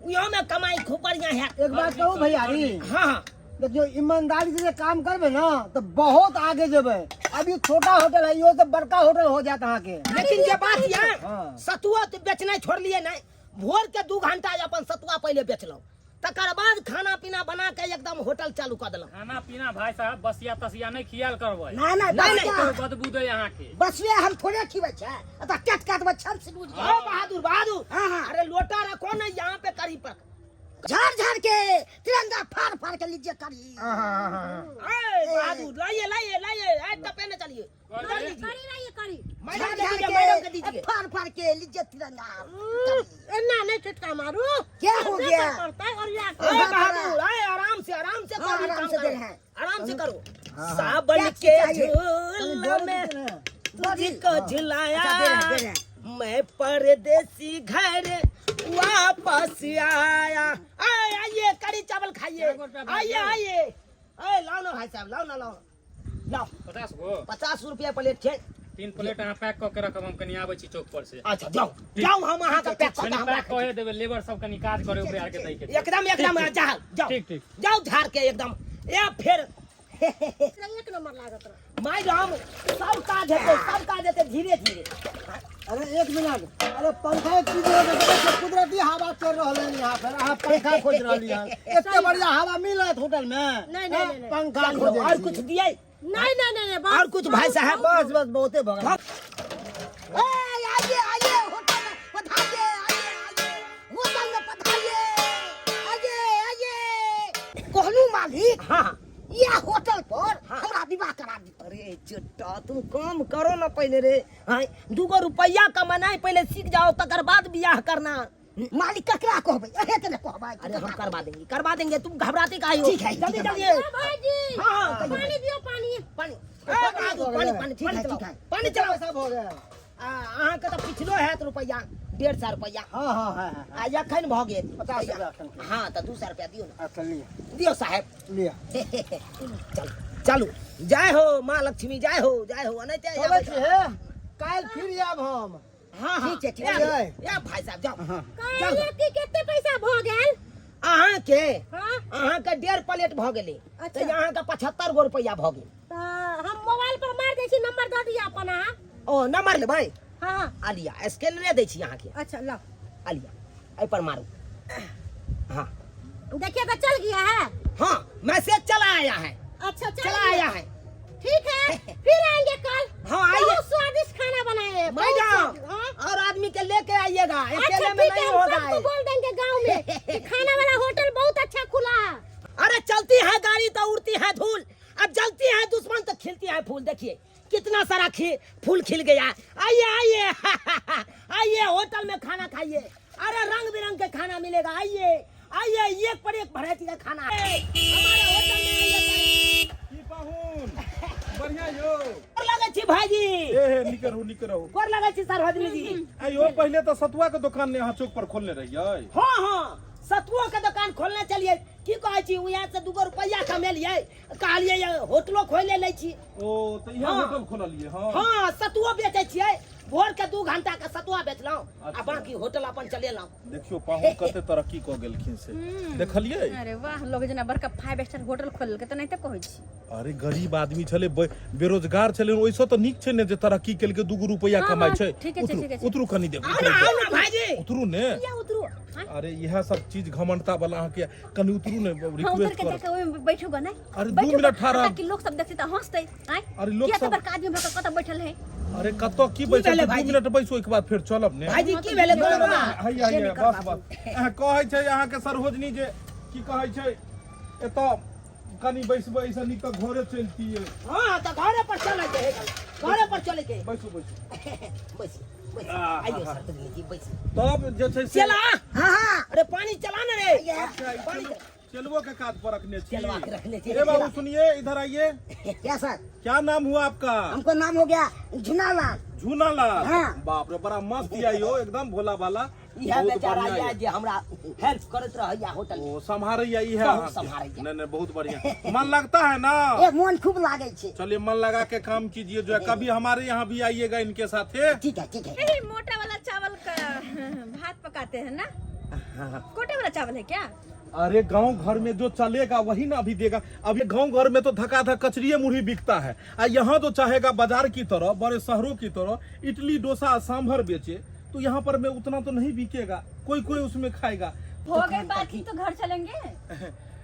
उहो में कमाई खूब बढ़िया हैत। एक बात कहू भैयारी? हाँ हाँ। देखियौ ईमानदारी से जे काम करबै ना तऽ बहुत आगे जेबै। अभी छोटा होटल है, इहो से बड़का होटल हो जायत अहाँके। लेकिन जे बात यऽ, हाँ। सतुआ तऽ बेचनाइ छोड़लियै नहि। भोर के 2 घंटा अपन सतुआ पहिले बेचलहुँ, तकर बाद खाना पीना बना के एकदम होटल चालू कऽ देलहुँ। खाना पीना भाई साहब बसिया तसिया नहीं खियाल करबै। ना ना। नहीं, नहीं। तो बदबू दे यहाँ के। बसुआ हम थोड़े खिबै छै, अतः काट काट में छल से बुझ। हाँ बहादुर, बहादुर। हाँ, हाँ। अरे लोटा रखो ना यहाँ पे करी पर। झाड़ झाड़ के तिरंगा फाड़ फाड़ के लीजिए करी। अरे बहादुर, लाइए लाइए लाइए, ए टपे न चलिए। इधर लीजिए। करी रहिए करी। मैडम झाड़ के झाड़ दीजिए, मैडम के के दीजिए। फाड़ फाड़ के लीजिए तिरंगा। एना नहीं छटका मारू। क्या हो गया? पड़ता है और या अरे बहादुर, अरे आराम से, आराम से हाँ, करो, आराम काम से दे करो। रहे हैं। आराम से करो। सावन क्या के चाहिए? झूला में तुझको झुलाया, अच्छा, दे रहे हैं, दे रहे हैं। मैं परदेसी घर वापस आया। आए आइए कढ़ी चावल खाइए, आइए आइए। अरे लाओ ना भाई साहब, लाओ ना, लाओ लाओ। 50 गो। 50 रुपया प्लेट छै। 3 प्लेट अहाँ पैक कऽ के रखब, हम कनी आबै छी चौक पर से। अच्छा जाओ जाओ, हम अहाँ के पैक कऽ के कनी हम पैक राखै कऽ देबै, लेबर सब कनी काज करे ओकरे आर के दै के छी। छै। एकदम एकदम, जाओ जाओ। ठीक, ठीक। जाओ झाड़ के एकदम ए फेर एक नंबर लागत रह। मैडम सब काज हेतै, सब काज हेतै धीरे धीरे। अरे एक मिनट, अरे पंखा एक चीज हो गई, कुदरती हवा चल रहल है यहाँ पर, अहाँ पंखा खोज रहली हन। एते बढ़िया हवा मिलत होटल में? नहीं, नहीं, नहीं, नहीं। पंखा चलियो, खोजे और छी। कुछ दिए? नहीं नहीं नहीं नहीं, बस। और कुछ भाई साहब? बस बस, बहुते भऽ गेल। ए, आइए आइए होटल में पधारिए, आइए आइए होटल में पधारिए, आइए आइए। कहलू मालिक, हाँ। यह होटल पर हमरा विवाह करा दी। अरे चुट्टा, तुम काम करो ना पहले रे। हाँ, 2 रुपया कमाना पहले सीख जाओ, तकर बाद बियाह करना। मालिक ककरा कहबै अहे के ने कहबै अरे हम करवा देंगे करवा देंगे तुम घबराते काहे हो ठीक है, जल्दी ठीक है। जल्दी भाईजी हाँ हाँ कहियो। पानी दियो पानी पानी पानी ए, बाबू, भऽ पानी गेलै। पानी ठीक पानी है, चलाओ ठीक है। पानी चलाओ पैसा भऽ गेल आ, अहाँके तऽ पिछलो हैत रुपैआ 150 रुपैआ हँ हँ हँ हँ आ एखन भऽ गेल 50 रुपैआ एखन के। हाँ तऽ 200 रुपैआ दियौ ने अच्छा लिअ दियौ साहेब लिअ चलू चलू जय हो माँ लक्ष्मी जय हो जय हो एनाहिते चलै छी हे काल्हि फिर आयब हम हाँ हाँ ठीक छै, ठीक ए, छै। ए भाई साहब जाओ कहलिए कि कते पैसा भऽ गेल अहाँके हाँ अहाँके 1.5 प्लेट भऽ गेलै अच्छा। तऽ अहाँके 75 गो रुपैआ भऽ गेल तऽ हम मोबाइल पर मार दै छी नंबर दऽ दिअ अपन अहाँ ओ नंबर लेबै हाँ हाँ आ लिअ स्कैनरे दै छी अहाँके अच्छा लाओ आ लिअ एहिपर मारू हाँ देखिए तो चल गया है हाँ मैसेज चला आया है अच्छा चल चला गया। आया है ठीक है फिर आएंगे कल हाँ, आइए। बहुत स्वादिष्ट खाना बनाए हैं, बहुत मैडम स्वादिष्ट, हाँ। और आदमी के लेके आइएगा अच्छा अकेले में ठीक है नहीं हम होगा सबको ये। बोल देंगे गांव में कि खाना वाला होटल बहुत अच्छा खुला है अरे चलती है गाड़ी तो उड़ती है धूल अब जलती है दुश्मन तो खिलती है फूल देखिए कितना सारा फूल खिल गया। आइए आइए आइए होटल में खाना खाइए। अरे रंग बिरंग के खाना मिलेगा। आइए आइए एक पर एक वैरायटी का खाना है हमारे होटल में। आइए। की पाहुन बढ़िया यो गोर लगै छी भाईजी। ए हे निक रहू निक रहू। गोर लगै छी सरोजनी जी। आइयो पहिले तऽ सतुआ के दुकान ने अहाँ चौक पर खोलने रहियै। हाँ हाँ सतुओ के दुकान खोलने चलिए। की कहै छी उएह से 2 गो रुपैआ कमेलियै कहलियै ये होटलो खोले लै छी। ओ तऽ इएह हाँ। होटल खोललियै? हाँ हाँ सतुओ बेचै छियै भोर के 2 घंटा के सतुआ बेचलहुँ आ अच्छा। बाकी होटल अपन चलेलहुँ। देखियौ पाहुन कते तरक्की कऽ गेलखिन से देखलियै? अरे वाह लोग जेना बड़का 5 स्टार होटल खोललकै तऽ नहि कहै छी। अरे गरीब आदमी छलै बेरोजगार छलै ओहिसँ तऽ नीक छै ने जे तरक्की केलकै 2 गो रुपैआ हाँ, कमाइ हाँ, छै। ठीके छै, उतरू ठीके छै। उतरू कनी देब आउ ना आउ ना भाईजी उतरू ने। किया उतरू? हाँ? अरे इएह सब चीज घमंडता वाला अहाँके कनी उतरू ने हाँ उतर रिक्वेस्ट के कर। जाके ओहिमे बैठू ग नहि अरे 2 बैठू मिनट ग, ठहरा। ताकि लोग सब देखतै तऽ हंसतै। आँय अरे लोग किया तऽ सब- बड़का आदमी भऽ कऽ कतऽ बैठल है। अरे कतऽ की बैसल भेलै 2 भाईजी? मिनट बैसू ओहिके बाद फेर चलब ने। भाईजी की भेलै नहि, कोनो नहि, हैया हैया बस बस अहाँ कहै छै अहाँके सरोजनी जे की कहै छै एतऽ कनी बैसबै एहिसँ नीक तऽ घरे चलतियै। हाँ तऽ घरे पर चलै के है घरे पर चलै के। बैसू बैसू बैस बैस आइयो सरोजनी जी बैस। तब जे छै से चला हाँ हाँ अरे पानी चला ना रे। अच्छा, ई पानी चलबो के काज पर रखने छी। चलवा के रखने छी। ए बाबू सुनिए इधर आइए। क्या सर? क्या नाम हुआ आपका? हमको नाम हो गया झुनालाल। झूनालाल? हाँ। बाप रे बड़ा मस्त या यो एकदम भोला भाला। इएह बहुत बेचारा बढ़िया इएह ये। जे हमरा हेल्प करैत रहैया होटल में। ओ सम्हारैया ई है बहुत अहाँके। सम्हारैया। नहीं नहीं बहुत बढ़िया मन लगता है ना? ए मोन खूब लागे छै। चलिए मन लगा के काम कीजिए जो है कभी हमारे यहाँ भी आइएगा इनके साथ। ठीक है ठीक है। यही मोटा वाला चावल का भात पकाते हैं ना? कोटे वाला चावल है क्या? अरे गांव घर में जो चलेगा वही ना अभी देगा। अभी गांव घर में तो धकाधक कचरिए मुरही बिकता है आ यहाँ तो चाहेगा बाजार की तरह बड़े शहरों की तरह इडली डोसा सांभर बेचे तो यहाँ पर में उतना तो नहीं बिकेगा, कोई कोई उसमें खाएगा। हो गई बात तो घर चलेंगे।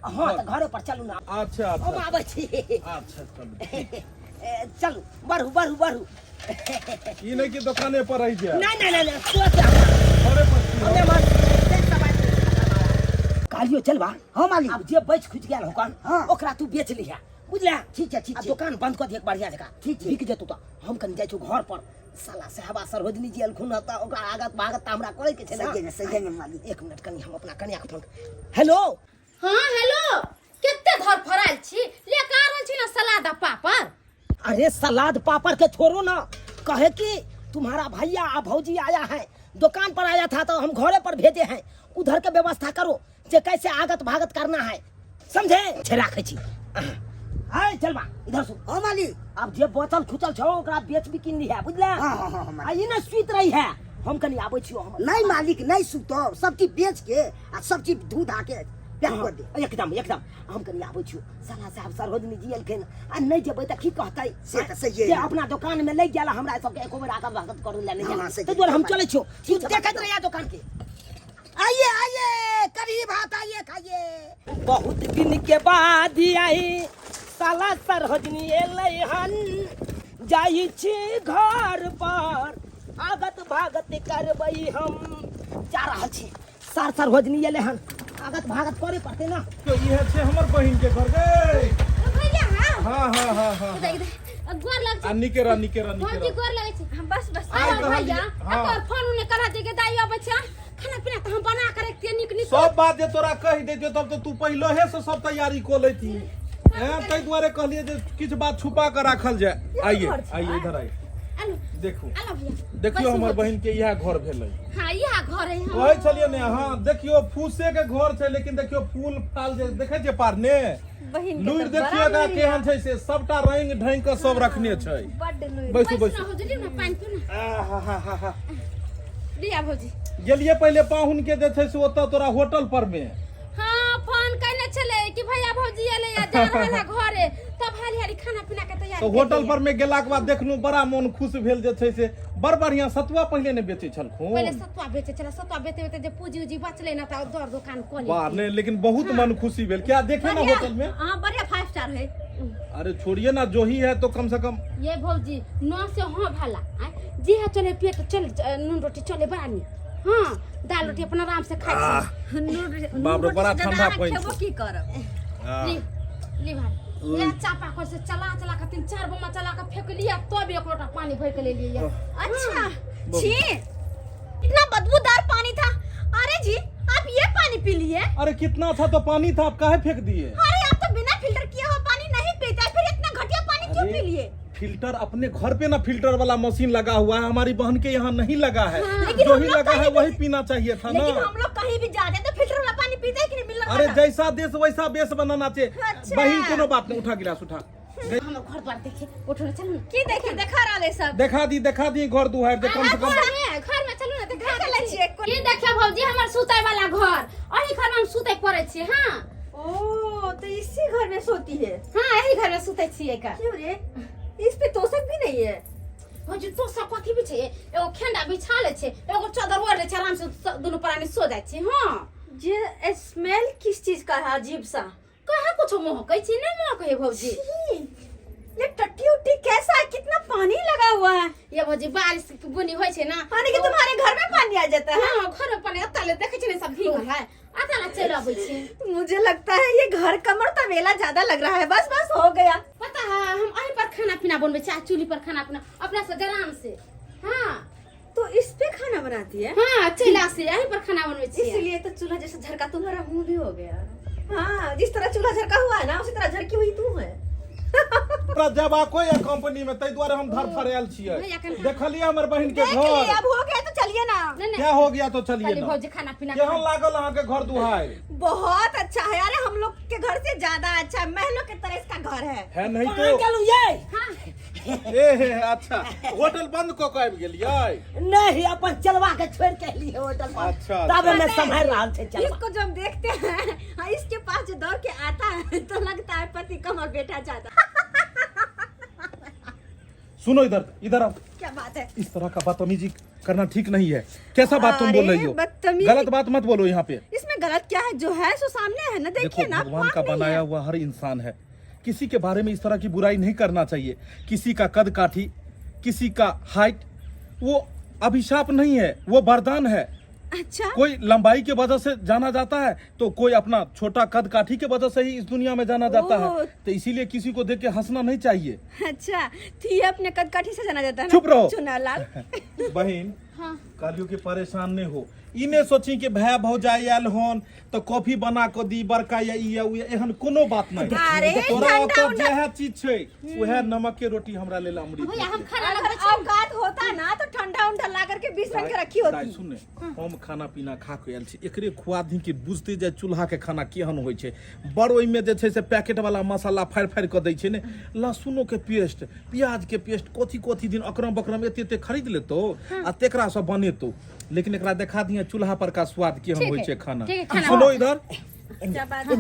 हाँ तो घरे पर चलू ना। अच्छा हम अच्छा आबै छी। अच्छा चलू। ए, चलू बढ़ू बढ़ू बढ़ू। ई नहीं कि दुकाने पर रह जाए। नहीं नहीं नहीं नहीं सोच हमरा। घरे पर छी। हमे मत कहलियो चलबा। हाँ मालिक। अब जे बच खुच गेल होकन हाँ। ओकरा तू बेच लिहा बुझला? ठीक है, ठीक आ छै। दुकान बंद कऽ दिहक बढ़िया जकाँ। ठीक छै। बिक जेतौ तऽ हम कनि जाइ छियौ घर पर। साला साहबा सरोजनी जी एलखुन हँ तऽ ओकरा आगत भागत तऽ हमरा करे के छै ना। सही ने सही ने मालिक। 1 मिनट कनि हम अपना कनिया के फोन। हेलो। हाँ हेलो कते धर फरायल छी ले के आ रहल छी ना सलाद आ पापड़। अरे सलाद पापड़ के छोड़ो ना, कहे कि तुम्हारा भैया आ भौजी आया है दुकान पर आया था तो हम घरे पर भेजे हैं, उधर के व्यवस्था करो जे कैसे आगत भागत करना है समझे? छे राखे छी। आय चलबा इधर सुन। हाँ मालिक। अब जे बचल खुचल छौ ओकरा बेच भी किन लिहा बुझले? हाँ हाँ हाँ हाँ आ ई ना सुति रही है हम कनी आबै छियो हम। नहीं मालिक नहीं सुतो सब चीज बेच के आ सब चीज धू धा के पैक कर दे। एकदम एकदम हम कनी आबै छियो। साला साहब सरोजनी जी एलखिन आ नहीं जेबै तऽ की कहतै? से तऽ सहिए। जे अपना दुकान में लागि गेल हमरा सबके एको बेर आगत भागत करू ले नहीं हाँ, गेल। ताहि दुआरे हम चलै छियो। तू ठीक छै, देखैत रहिया दुकान के। आइए आइए कढ़ी भात आइए खाइए। बहुत दिन के बाद आई साला सरोजनी एलै हन जाइ छी घर पर आगत भागत करबै हम। जा रहल छी सार सरोजनी एलै हन आगत भागत करे पड़तै ना। तो इहे छै हमर बहिन के घर गई। भैया हाँ हाँ हाँ हाँ हाँ इधर इधर गोर लग आ निके रह निके रह निके भौजी रह। गोर लगै छी। हाँ, बस बस। आइ आइ कहलियै, भैया हाँ। एकर फोन उने करा दे के दाई अबै छै खाना पीना तऽ हम बना के रखतियै नीक नीक। सब बात जे तोरा कहि दैतियौ तब तऽ तू पहिलहे से सब तैयारी कऽ लैती। हैं, ताहि दुआरे कहलियै जे किछु बात छुपा कऽ राखल जाय। आइए आइए, इधर आइए। आलू देखू, आलू भैया, देखियौ बैसू हमर भौजी। बहिन के इएह घर भेलै। हाँ, इएह घर है हमर। कहै छलियै ने, हाँ देखियौ फूसे के घर छै, लेकिन देखियौ फूल फाल जे देखै छियै पारने बहिन के लुरि तऽ देखियौ बड़ा एकरा लुरि केहन छै से सबटा रंग ढंग के सब रखने छै। बड्ड लुरि। बैसू बैसू बैसू। ना भौजी, लियौ ना पानि पिउ ना। आहाहाहा। लिया भौजी। गेलियै पहिले पाहुन के जे छै से ओतऽ तोरा होटल पर मे। हाँ, फोन कयने छलै कि भैया भौजी एलै आ जा रहल है घरे, तब हाली हाली खाना पीना के तैयारी तऽ होटल केलियै। पर मे गेलाके बाद देखलहुँ बड़ा मोन खुश भेल जे छै से बड़ बढ़िआँ सतुआ पहिले नहि बेचै पहिले छलखुन। सतुआ बेचै छलै, सतुआ बेचते बेचते जे पूंजी उजी बचलै ना तऽ दर दोकान कऽ वाह लेलकै। नहीं, लेकिन बहुत मन खुशी भेल। क्या देखे ना बढ़िया, होटल में? हाँ, बढ़िया 5 स्टार है। अरे छोड़िए ना, जो ही है तो कम से कम। ये भौजी न से हाँ भला आय, जे है चले पेट चल, नून रोटी चले बड़ा नीक। हाँ, दाल रोटी अपन आराम से खाइ छी। नून बाप रे, रोटी बड़ा से ज्यादा ठंडा अहाँ पानि खेबो छै। की करब? ली ली भाई, ये चापा कल से चला चला के 3-4 बमा चला के फेंक लिया, तब एक लोटा पानी भर के ले लिया। अच्छा, छी, इतना बदबूदार पानी था। अरे जी, आप ये पानी पी लिए? अरे कितना था तो पानी था, आप काहे फेंक दिए? अरे आप तो बिना फिल्टर किया हुआ पानी नहीं पीते, फिर इतना घटिया पानी क्यों अरे, पी लिए? फिल्टर अपने घर पे ना फिल्टर वाला मशीन लगा हुआ है, हमारी बहन के यहाँ नहीं लगा है। लेकिन जो हम ही लोग लगा है कहीं भी वही पीना चाहिए था ना। लेकिन हम लोग कहीं भी जाते हैं तो फिल्टर वाला पानी पीते हैं कि नहीं मिल रहा अरे था? जैसा देश वैसा बेस बनाना चाहिए। अच्छा। बहन कोनो बात नहीं, उठा गिलास उठा। हमर घर द्वार देखे उठो ना, चलू ना। की देखी देखा रहा है सब। देखा दी, देखा दी घर दुआर जे कम से कम। घर में चलू ना, देखा चलै दै छियै, छी। की देखियौ भौजी हमर सुतै वाला घर, एही घर में हम सुतै पड़ै छियै। हाँ। ओ तो इसी घर में सोती है? हाँ, एही घर में सुतै छियै का। क्यों रे, इस पे तोशक भी नहीं है? भौजी तोशक कथी भी छै, एगो खेंडा बिछा लै छै, एगो चादर ओढ़ लै छै, आराम से दुनू प्राणी सो जाइ छै। हाँ। जे स्मेल किस चीज का है अजीब सा? कहाँ कुछो महकै छै, नहि महकै है भौजी। छी, ये टट्टी उट्टी कैसा है, कितना पानी लगा हुआ है। ये भौजी बारिश के बुनी होइ छै ना, यानी कि तुम्हारे घर में पानी आ जाता है? हाँ, घर में पानी अतः ले देखै छै ने सब भीगल है, अतः ले चलि अबै छै। मुझे लगता है ये घर कमर तबेला ज्यादा लग रहा है। बस बस हो गया। पता है हम अही पर खाना पीना बनबै छी, आ चूल्ही पर खाना पीना अपना से आराम से। हाँ। तो इस पे खाना बनाती है? हाँ, चूल्हा से यहीं पर खाना बनबै छी। इसलिए तो चूल्हा जैसा झरका तुम्हारा मुंह भी हो गया। हाँ, जिस तरह चूल्हा झरका हुआ है ना, उसी तरह झरकी हुई तू है। तोरा जयबाको या कंपनी में, ताहि दुआरे हम धरफड़ायल छियै। भैया कन- देखलियै हमर बहिन के देख लिए, घर। अब हो गया तो चलिए ना। नहीं नहीं, क्या हो गया तो चलिए कहली ना। भौजी खाना पीना केहन लागल अहाँके घर दुहाई? बहुत अच्छा है। अरे हम लोग के घर से ज्यादा अच्छा है, महलों के तरह इसका घर है। है नहीं कहाँ तो गेलहुँ ये? हाँ। ए हे हे, अच्छा होटल बंद कऽ के आबि गेलियै? नहीं, अपन चलवा के छोड़ के एलियै होटल पर। अच्छा, तब अच्छा। हमे सम्हारि रहल छै चलवा। इसको जब देखते हैं, हाँ, इसके पास जो दौड़ के आता है तो लगता है पति कम और बेटा ज्यादा। सुनो इधर, इधर आओ। क्या बात है? इस तरह का बदतमीजी करना ठीक नहीं है। कैसा बात तुम बोल अरे, रही हो? बदतमीजी- गलत बात मत बोलो यहाँ पे। इसमें गलत क्या है? जो है सो सामने है ना, देखिए देखो ना, भगवान पाप का नहीं बनाया है। हुआ हर इंसान है, किसी के बारे में इस तरह की बुराई नहीं करना चाहिए। किसी का कद काठी, किसी का हाइट, वो अभिशाप नहीं है, वो वरदान है। अच्छा। कोई लंबाई के वजह से जाना जाता है तो कोई अपना छोटा कद काठी के वजह से ही इस दुनिया में जाना जाता है। ओ। तो इसीलिए किसी को देख के हंसना नहीं चाहिए। अच्छा, तो ये अपने कद काठी से जाना जाता है ना? चुप रहो। चुनालाल। बहन हाँ। कहलियो कि परेशान नहीं हो, ई नहि सोची कि भाय भौजाई आयल हन तऽ कॉफी बना कऽ दी बड़का या ई या उ या, एहन कोनो बात नहीं। अरे, तोरा ठंडा ओतऽ उंडा- जेहे चीज छै उएह नमक के रोटी हमरा लेल अमृत। भैया हम खाना अगर लगबै छी। औकात होता ना तो ठंडा उंडा ला करके 20 रंग के रखी दाइ, होती। सुन ने, हम खाना पीना खा के आयल छी, एकरे खुआ दी कि बुझते जाय चूल्हा के खाना केहन होइ छै। बड़ ओहिमे जे छै से पैकेट वाला मसाला फाड़ि फाड़ि कऽ दै छै ने, लहसुनो के पेस्ट, प्याज के पेस्ट, कथी कथी दिन अकरम बकरम एते एते खरीद लेतो आ तेकरा से बनेतो, लेकिन एकरा देखा दिहे चूल्हा पर का स्वाद केहन ठीक होइ है, छै खाना। ठीक है, खाना सुनो बनाओ। इधर। क्या बात है?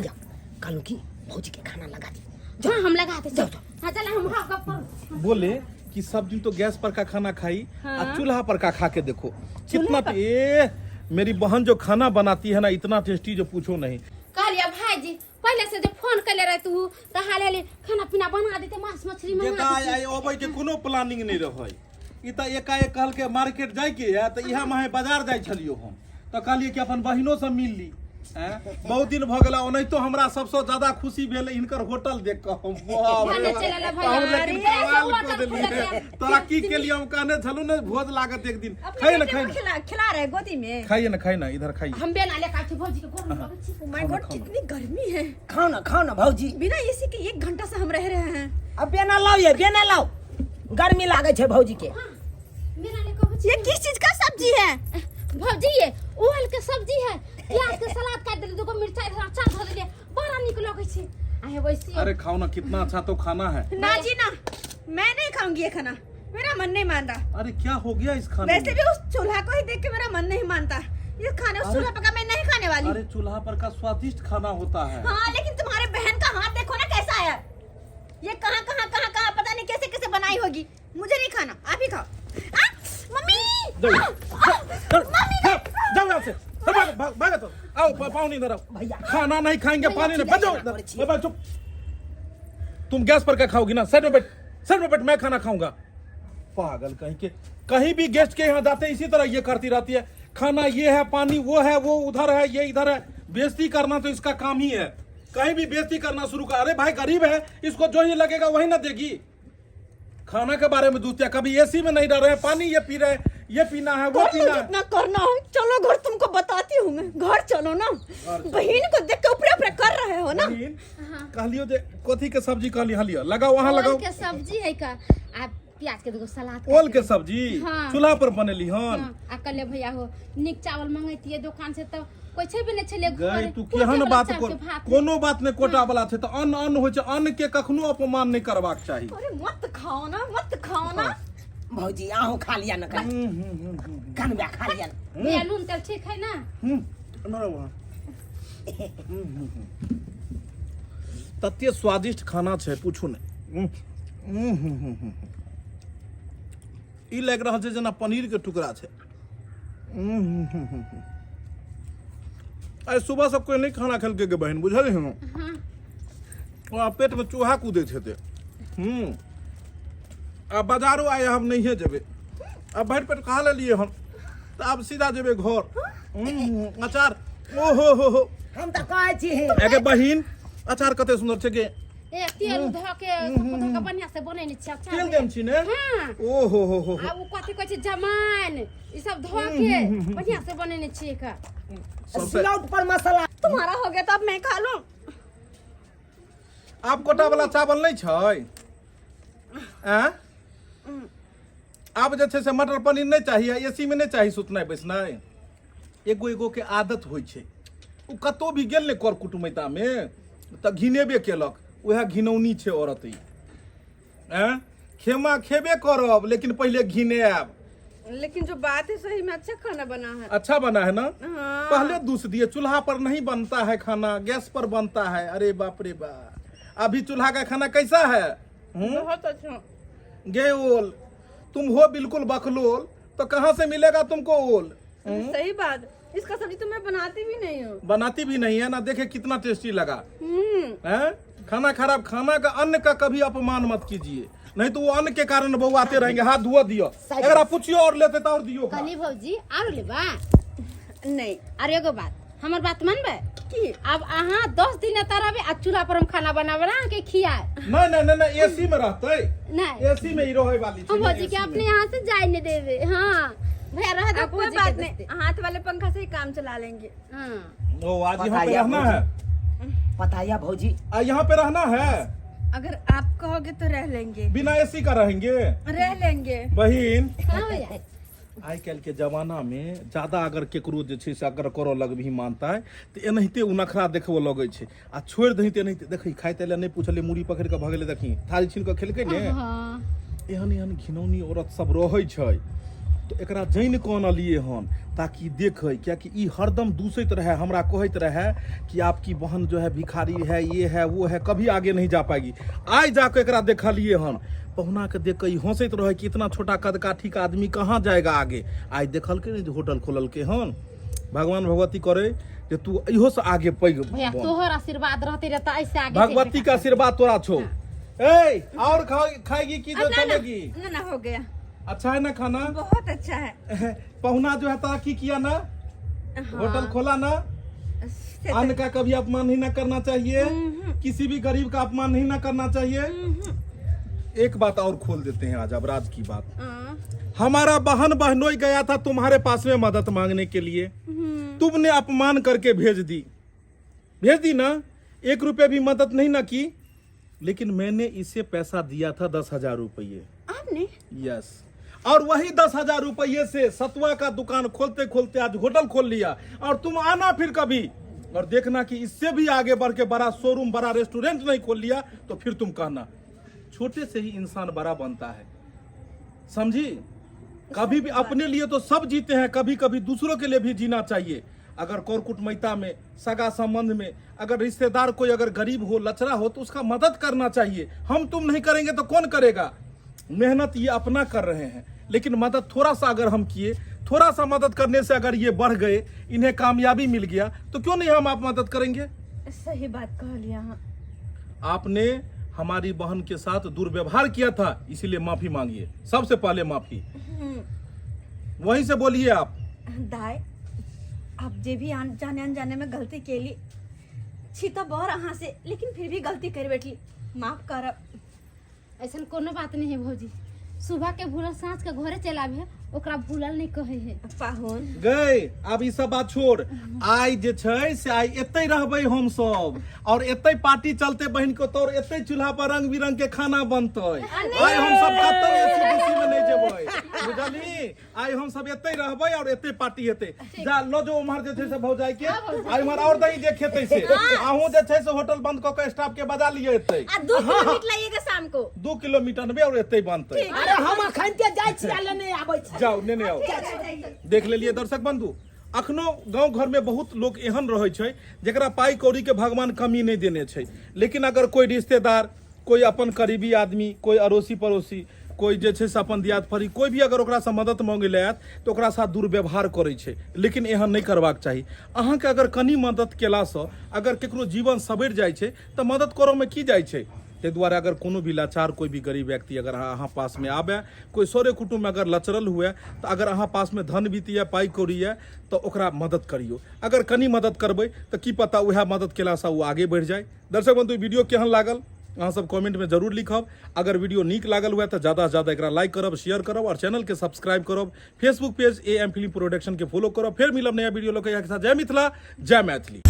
कहलहुँ कि भौजी के खाना लगा दी। हाँ, हम लगा दे। हाँ, चल हम हाँ गप्प करू। बोले कि सब दिन तो गैस पर का खाना खाई, आ चूल्हा पर का खा के देखो कितना ए मेरी बहन जो खाना बनाती है ना, इतना टेस्टी जो पूछो नहीं। कहलिए भाईजी पहले से जे फोन कले रहे तू तऽ हाल हाल खाना पीना बना देते, मांस मछली मंगा जेता देते। आइ अबै के कोनो प्लानिंग नहीं रहै। ई तऽ एकाएक कहलकै मार्केट जाइके या तऽ इएह माहे बाजार जाइ छलियो हम, तऽ कहलियै कि अपन बहिनो से मिल ली। हैं? बहुत दिन भऽ गेला ओनाहितो हमरा सबसँ ज्यादा खुशी भेल हिनकर होटल देख कऽ हम बाप रे भने चलि एला भैया। हम लेकिन अरे, कमाल होटल कऽ देलियै खुलल ये। तोरा की केलियै हम कहने छलहुँ ने भोज लागत एक दिन अपने खाइए ने बेटे खाइए को ने खिला खिला रहे गोदी में खाइए ने खाइए ने इधर खाइए हम बेना लेके आइ छी भौजी के गोर में लगै छी ओ my God कितनी गर्मी है खाओ ना खाओ ना भौजी बिना एसी के एक घंटा से हम रह रहे हैं अब बेना लाओ ये बेना लाओ गर्मी लागै छै भौजी के बेना लेके अबै छी ये किस चीज का सब्जी है भौजी ये ओल के सब्जी है प्याज के सलाद काट देली दुगो मिरचाई धरा अचार धऽ देलियै बड़ा नीक लगै छै आ हे वैसे अरे खाओ ना कितना अच्छा तो खाना है ना जी ना मैं नहीं खाऊंगी ये खाना मेरा मन नहीं मान रहा अरे क्या हो गया इस खाने वैसे में भी उस चूल्हा को ही देख के मेरा मन नहीं मानता ये खाने उस चूल्हा पका मैं नहीं खाने वाली अरे चूल्हा पर का स्वादिष्ट खाना होता है हाँ लेकिन तुम्हारे बहन का हाथ देखो ना कैसा है ये कहाँ कहाँ कहाँ कहाँ पता नहीं कैसे कैसे बनाई होगी मुझे नहीं खाना आप ही खाओ आ, मम्मी जाओ। आ, आ, मम्मी जाओ यहाँ से सब भागो भागो भागो तो आओ पाहुन इधर आओ भैया। खाना नहीं खाएंगे पानी नहीं बचो भैया, इधर। ए, चुप तुम गैस पर क्या खाओगी ना साइड में बैठ साइड में बैठ मैं खाना खाऊंगा पागल कहीं के कहीं भी गेस्ट के यहाँ जाते हैं इसी तरह ये करती रहती है खाना ये है पानी वो है वो उधर है ये इधर है बेइज्जती करना तो इसका काम ही है कहीं भी बेइज्जती करना शुरू कर अरे भाई गरीब है इसको जो ही लगेगा वही ना देगी खाना के बारे में दूसरा कभी एसी में नहीं रह रहे हैं पानी ये पी रहे हैं ये पीना है वो कर लो पीना है जितना करना है चलो घर तुमको बताती हूँ मैं घर चलो ना बहन को देख के ऊपरे ऊपरे कर रहे हो ना बहिन, कहलियो जे कथी के सब्जी कहली हलियो लगाओ वहां लगाओ ओल के सब्जी है का आ प्याज के दुगो सलाद ओल के सब्जी हाँ। चूल्हा पर बनेली हन हाँ, आ कहले भैया हो नीक चावल मंगैतियै दोकान से तऽ कोइ छेबे नहि छलै गई घरे। तू कोटे केहन वाला बात चावल कर के भात कोनो बात नहि कोटा वाला छै तऽ अन्न अन्न होइ छै अन्न के कखनो अपमान नहि करबाक चाही अरे मत खाओ ना मत खाओ ना भौजी अहूँ खा लिया ना कनि कनबा खा लिया ना भैया नून तेल ठीक है ना हम्म, एम्हर आउ अहाँ। तते स्वादिष्ट खाना छै पूछू नहि हम्म, हम्म, हम्म, हम्म, हम्म। ई लागि रहल छै जेना पनीर के टुकड़ा छै हम्म, हम्म, हम्म, हम्म। आइ सुबह सब कोई नहि खाना खेलकै गे बहिन बुझल हन ओकरा पेट में चूहा कूदैत हेतै हूँ आ बाजारो आइ हम नहिए जेबै आ भरि पेट खा लेलियै हन तऽ आब सीधा जेबै घर हूँ, अचार ओ हो हो हो हम तऽ कहै छी एगे बहिन अचार कते सुन्दर छै गे ए तेल धऽ के सब धऽ के बढ़िया से बनेने छियै अचार तेल देम छी ने हाँ ओ हो हो हो आ उ कथी कहै छै जमाइन ई सब धऽ के बढ़िया से बनेने छियै का सबसे सिलौट पर मसाला तुम्हारा हो गया तो अब मैं खा लूं आब कोटा वाला चावल नहि छै आँय आब जे छै से मटर पनीर नहि चाही आ एसी मे नहि चाही सुतनाइ बैसनाइ एगो एगो के आदत होइ छै ओ कतहु भी गेल ने कर कुटुमैतामे तऽ घिनेबे केलक उएह घिनौनी छै औरत ई आँय खेमा खेबे करब लेकिन पहिले घिने आयब लेकिन जो बात है सही में अच्छा खाना बना है अच्छा बना है ना हाँ। पहले दूस दिए चूल्हा पर नहीं बनता है खाना गैस पर बनता है अरे बाप रे बाप अभी चूल्हा का खाना कैसा है हम्म? बहुत अच्छा गे ओल तुम हो बिल्कुल बकलोल तो कहाँ से मिलेगा तुमको ओल सही बात इसका सब्जी तो मैं बनाती भी नहीं हूँ बनाती भी नहीं है ना देखे कितना टेस्टी लगा हैं? खाना खराब खाना का अन्न का कभी अपमान मत कीजिए नहीं तो वो अन्न के कारण बउआते रहेंगे हाथ धुआ दियो अगर आप पूछियो और लेते तो और दियो कहली भौजी आरो लेबा नहीं आर एगो बात हमर बात मानबै की आब अहाँ 10 दिन एतऽ रहबै आ चूल्हा पर हम खाना बना बना के खियाए नहीं नहीं नहीं नहीं एसी में रहते नहीं एसी में ही रहे वाली हम भौजी के अपने यहाँ से जाए नहीं देवे हाँ भैया रह दो अब कोई भौजी के बात नहीं दस्ते। हाथ वाले पंखा से ही काम चला लेंगे हाँ ओ आज यहाँ पे पता रहना है है पता है भौजी आ यहाँ पे रहना है अगर आप कहोगे तो रह लेंगे बिना एसी का रहेंगे रह लेंगे बहिन हाँ भैया आइ काल्हि के जमाना में ज्यादा अगर केकरो जे छै से अगर करऽ लगबही मानता है तऽ एनाहिते ओ नखरा देखबऽ लगै छै आ छोड़ि दही तऽ एनाहिते देखही खाइ ताइ लए नहि पुछलियै मुड़ी पकड़ि कऽ भऽ गेलै देखही थारी छीन कऽ खेलकै ने हाँ एहन एहन घिनौनी औरत सब रहै छै तऽ एकरा जानि कऽ अनलियै हन ताकि देखै कियाकि ई हरदम दूसैत रहै हमरा कहैत रहै कि आपकी बहन जो है भिखारी है ये है वो है कभी आगे नहीं जा पाएगी आइ जाके एकरा देखलियै हन पहुना के देख के ई हंसैत रहै कि इतना छोटा कद काठी का आदमी कहाँ जाएगा आगे आइ देखलकै ने जे होटल खोललकै हन भगवान भगवती करे जे तू इहो से आगे पैघ भैया बन। तोहर आशीर्वाद रहते रह तऽ ऐसे आगे भगवती का आशीर्वाद तोरा छो ए और खाएगी की जो ना, ना, चलेगी ना ना हो गया अच्छा है ना खाना बहुत अच्छा है पहुना जो है तारा की किया ना हाँ। होटल खोला ना अन्न का कभी अपमान नहीं ना करना चाहिए, किसी भी गरीब का अपमान नहीं ना करना चाहिए। एक बात और खोल देते हैं आज, अब राज की बात। हमारा बहन बहनोई गया था तुम्हारे पास में मदद मांगने के लिए, तुमने अपमान करके भेज दी, भेज दी ना, 1 रुपये भी मदद नहीं ना की। लेकिन मैंने इसे पैसा दिया था 10,000 रुपये। आपने? यस, और वही 10,000 रुपये से सतुआ का दुकान खोलते खोलते आज होटल खोल लिया। और तुम आना फिर कभी और देखना कि इससे भी आगे बढ़ के बड़ा शोरूम, बड़ा रेस्टोरेंट नहीं खोल लिया तो फिर तुम कहना। छोटे से ही इंसान बड़ा बनता है, समझी? कभी भी अपने लिए तो सब जीते हैं, कभी कभी दूसरों के लिए भी जीना चाहिए। अगर कौर कुटमैता में, सगा संबंध में अगर रिश्तेदार कोई अगर गरीब हो, लचरा हो, तो उसका मदद करना चाहिए। हम तुम नहीं करेंगे तो कौन करेगा? मेहनत ये अपना कर रहे हैं, लेकिन मदद थोड़ा सा अगर हम किए, थोड़ा सा मदद करने से अगर ये बढ़ गए, इन्हें कामयाबी मिल गया, तो क्यों नहीं हम आप मदद करेंगे? सही बात कह लिया। हाँ, आपने हमारी बहन के साथ दुर्व्यवहार किया था, इसीलिए माफी मांगिए, सबसे पहले माफी। वहीं से बोलिए आप। दाय, आप जे भी जाने अनजाने में गलती केली छी तो बड़ अहाँ से, लेकिन फिर भी गलती कर बैठली, माफ करब। ऐसा कोनो बात नहीं है भौजी, सुबह के भूलल साँझ के घरे चल आबे, ओकरा भूलल नहीं कहे है। पाहुन गए, आब ई सब बात छोड़। आइ जे छै से आइ एतै रहबै हम सब, और एतै पार्टी चलते बहिन के तोर, एतै चूल्हा पर रंग बिरंग के खाना बनतै। आइ हम सब कतौ एसी बेसी में नहीं जेबै, बुझली? आइ हम सब एतै रहबै और एतै पार्टी हेतै। जा लो जो उम्हर जे छै से भौजाई के, आइ उम्हर और दही जे खेतै से अहूँ जे छै से होटल बंद कऽ के स्टाफ के बजा लिअ एतै। आ 2 किलो मीट लाइएगा शाम को। 2 किलो मीट अनबै और एतै बनतै। अरे हम अखन के जाइ छी आ लेने आबै छी। जाउ नेने आउ। देख लेलिए दर्शक बंधु, अखनो गांव घर में बहुत लोग एहन रहै छै जेकरा पाई कौड़ी के भगवान कमी नहीं देने छै, लेकिन अगर कोई रिश्तेदार, कोई अपन करीबी आदमी, कोई अड़ोसी पड़ोसी, कोई जे छै से अपन दियाद फरी, कोई भी अगर ओकरासँ मदद मांगै लए आयत तऽ ओकरा साथ दुर्व्यवहार करै छै। लेकिन एहन नहि करबाक चाही। अहाँके अगर कनि मदद केलासँ अगर केकरो जीवन सवरि जाइ छै तऽ मदद करऽमे की जाइ छै? ताहि दुआरे अगर कोनो भी लाचार, कोई भी गरीब व्यक्ति अगर अहाँ पासमे आबय, कोई सरे कुटुम्ब अगर लचरल हुए, तऽ अगर अहाँ पासमे धन बीत यऽ, पाइ कौड़ी यऽ, तऽ ओकरा मदद करियौ। अगर कनि मदद करबै तऽ की पता उएह मदद केलासँ ओ आगे बढ़ि जाय। दर्शक बंधु, वीडियो केहन लागल अहाँ सब कमेंट में जरूर लिखब। अगर वीडियो नीक लागल हुए तो ज़्यादा से ज़्यादा एकरा लाइक करब, शेयर करब और चैनल के सब्सक्राइब करब। Facebook page A M film production के फॉलो करब। फिर मिलब नया वीडियो लऽ के साथ। जय मिथिला, जय मैथिली।